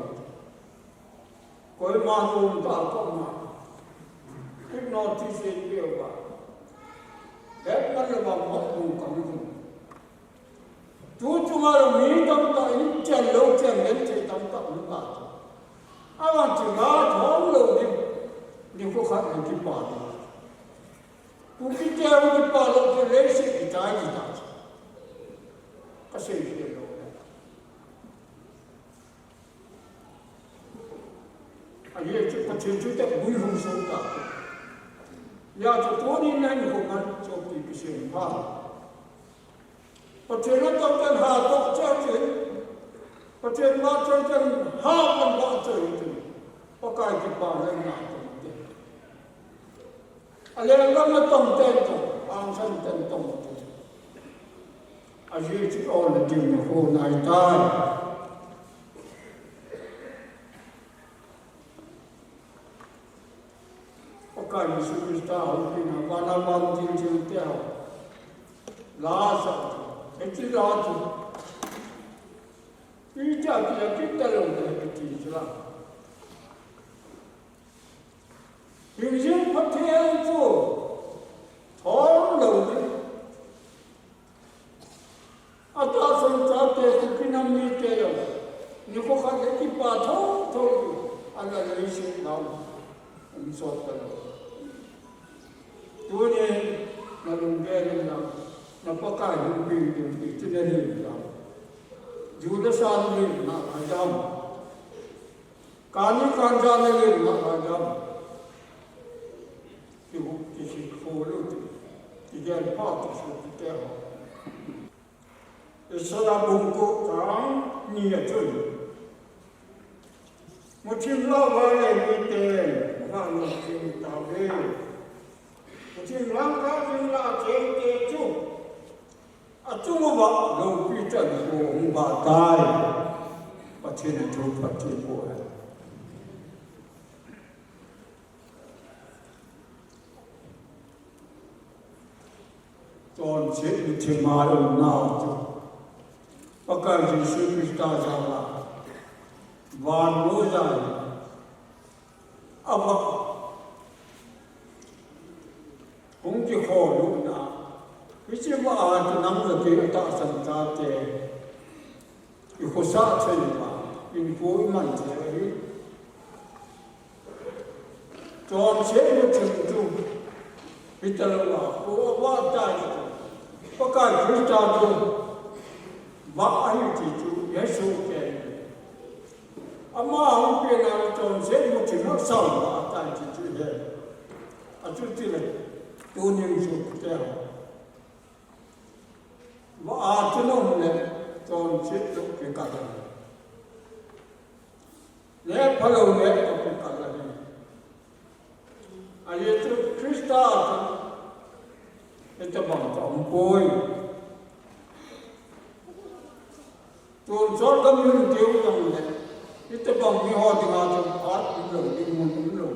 Koima nom ta ko ma. Hypnotize pe ba. Hetman le ba mo bu ka mu. Tu chunga mi tamtah in chen lo chen len thei tamtah um ta. Avan chu nga thom lo ding. Nikho khat in kipa ding. Kuki te u kipa lou te leiset kichai ji ta. Ka sei ji lou. Ahi chu Pathen chu te bui hung so ta. Hijeh chun tuni nang ko ngan chu ki kisem pha. Pathen a tong ten ha tong cheh cheh. Pathen ma cheh cheh ha kan ba cheh cheh. Pakai kipa le na tong te. A le lam na tong ten tong, ang san ten tong te. Ahi chu o le ding na ho nai tai. Pakai Jesu Christa hung pina, vana vang jing jing te ho. La sa, eti la tu. Ija ki ya ki ta lo ne ki ti la. Hingjing Pathen chu thom lo ne. Atahsan chate, Kuki nam mite jong, nikho khat le kipa thotho, ala leiset lam, um sot talou. Tunin, na lunggel in lang, na Pakai hung ping ding, iti na lim lang. Judas a lim na, ajam. Kani kanja na lim na, ajam. Kihup kisik kholu ti, kigel pha kisuk kite ho. Isaiah bung ko chang ni a chun. Muthim lou va le mite, va muthim tauve. Muthim lang ka jing la cheng te chu. Achung uva loupi chan ko hung ba tai. Pathen a thu Pathen ko hai. Chonset muthim a umnau chu Pakai Jesu Christa jal a vannoi jal a va hung kikhol lutna. Hiche va a chu nang le kei atahsan chate. I khosah thei uva, in ko i man thei ahi. Chonset muthim chu, hita lou a, ko va tai chu, Pakai Christa chu, va ahi ti chu, Jesu pen. Ama hung pen a chonset muthim a sao va tai ti chu he. Achuti le, tunin chu te. Va a chu nom le, chonset chu kikal a. Le phalou le chu kikal a. A Jesu Christa chu, hitabang chu um poi. Tun chol gam lum tiu jong le, hitabang mi ho dinga chu phat um lou, ding mun um lou.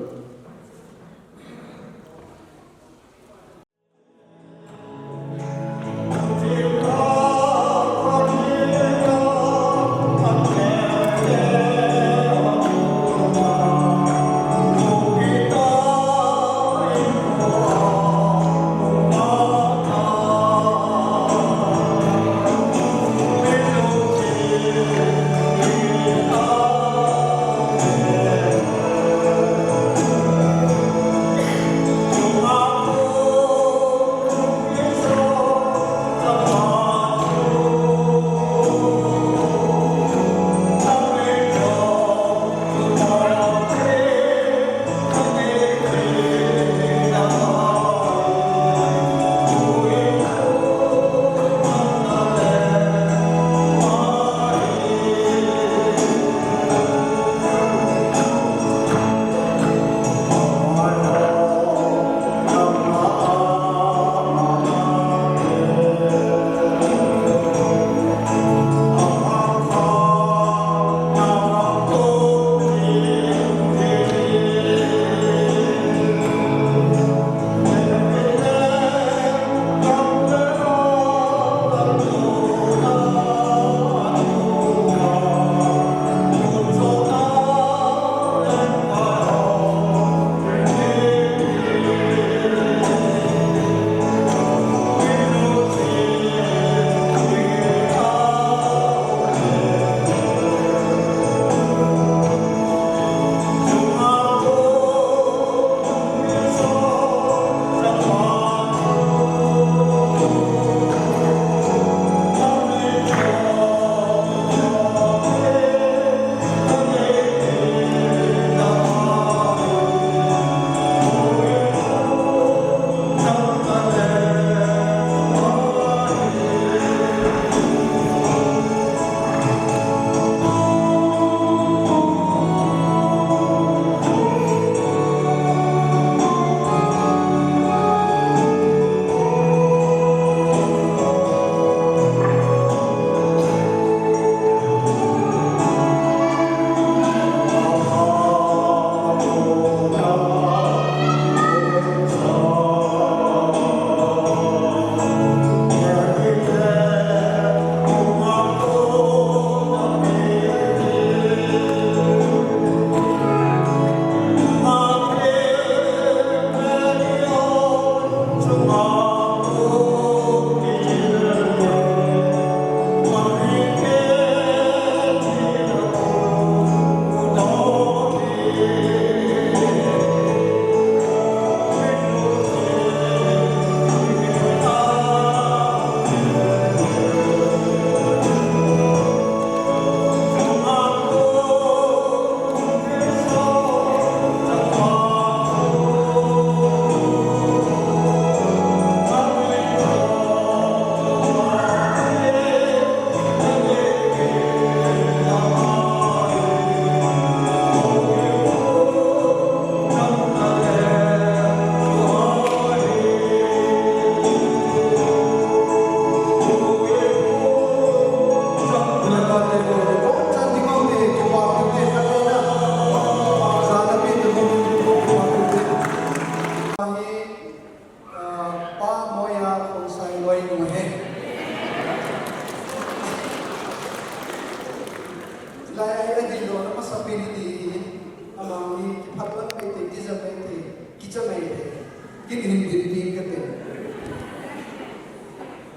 Kin hin din ding kate.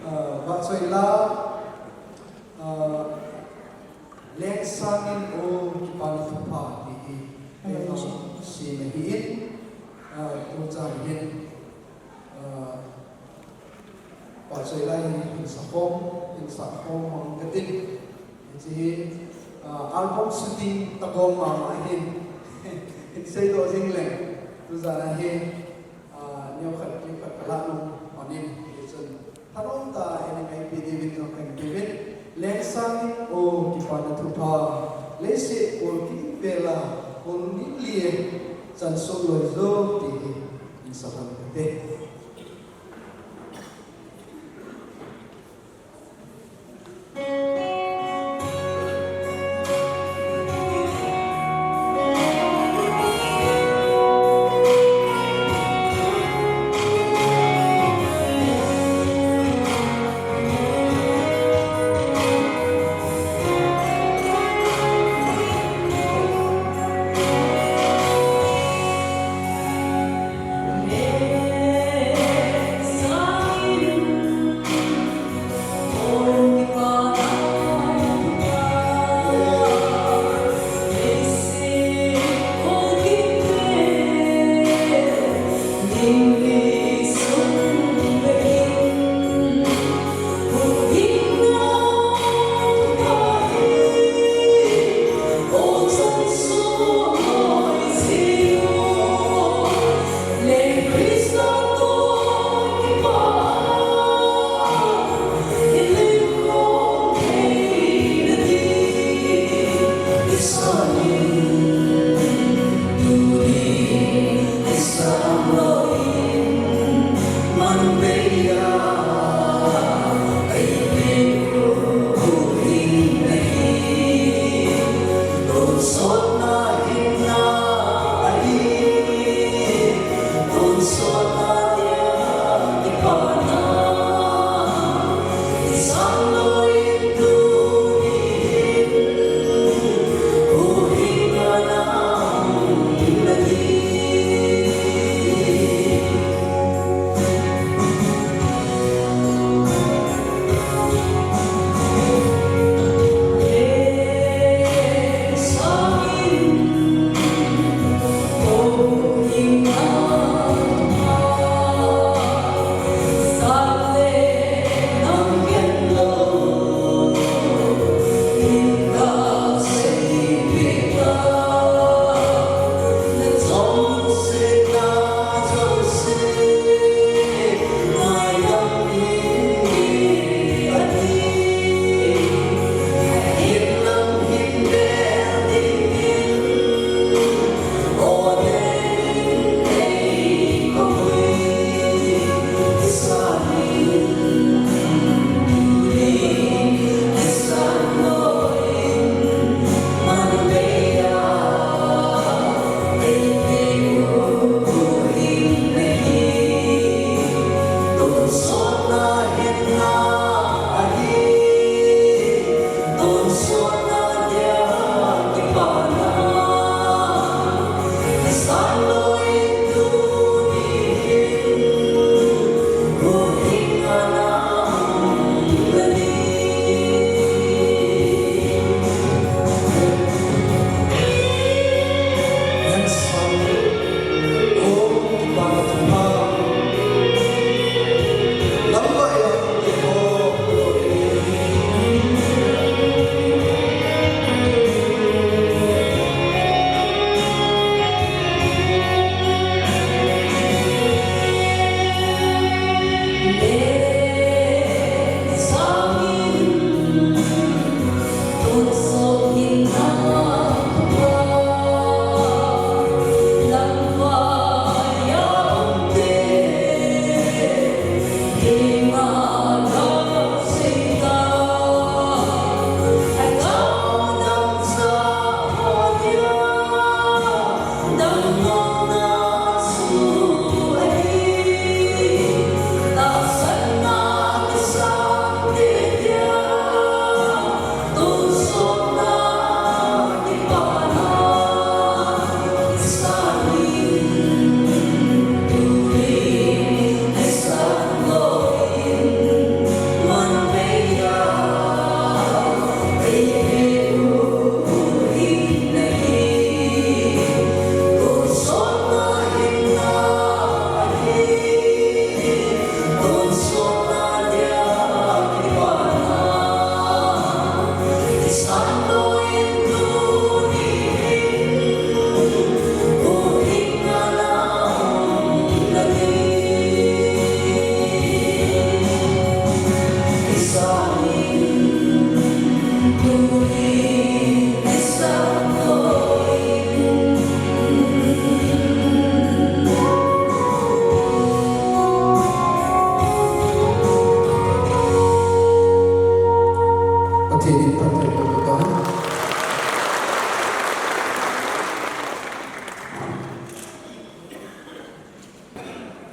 Ah, Vahchoila, ah, Lengsangin O Kipana Thupha ti hi, keima sina hi in, ah, tuchan hin, ah, Vahchoila hi hin sakhom, hin sakhom mang katin. Hiche hi, ah, album shooting tagom mama hin, hin seidoh jing leng, tuchan a hi, ah, neokhat, neokhat kalah nom, manin, hichun. Thanom tah in eingaipi diuvin jong kahin tiuvin, Lengsangin O Kipana Thupha, leiset kolkim vela, kolnim lia, chan sung loi jo ti hi, hin sa lhon kate.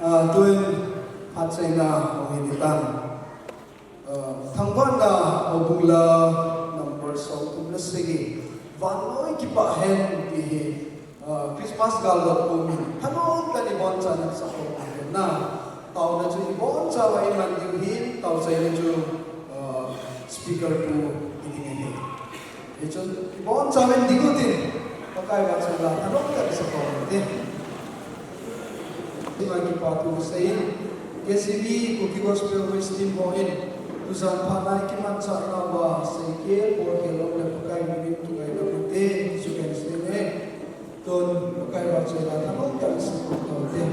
Ah, tuin phat chaina hung hi tan. Ah, thangvahna houbung la number som thum le sagi. Vannoi kipah hen ti hi, ah, Christmas gal dot com in thanom tah in ibonchauvin asah ho hi na. Taona chu ibonchauva iman diu hin, taochaina chu, ah, speaker pu iding ahi. Hichun ibonchauvin ding utin, Pakai vahchoila thanom tah in asah ho hite. Tua kipathu kaseiyin, K C V Kuki Gospel Voice Team ho in, tujan phat a ikimanchah nauva, seikhel, bolkhel um le Pakai minin thu ngaidam ute, ti chu kahin seiye. Tun, Pakai vahchoila thanom tah in asah ho taute.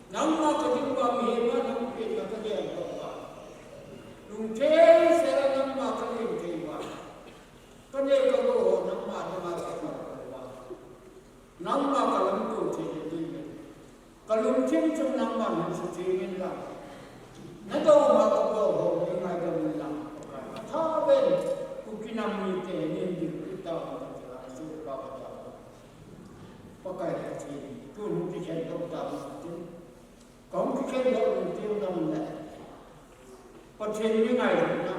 Nangma kading uva mihem a nang pehna kagel uva, lungthim sela nangma kagel thei uva, kaneh kagou ho nangma dinga kapan uva, nangma kalamto thei ding in, kalungthim chung nangman hin sutheng inlang, nadou ma kabol ho neingaidam inlang, Pakai. Athaben Kuki nam mite nin ding kitao na kati a, Jesu pa kati a. Pakai Pathen, tun hung kikhen lou tau natin, kahung kikhen lou lungthim nam le Pathen mi ngailutna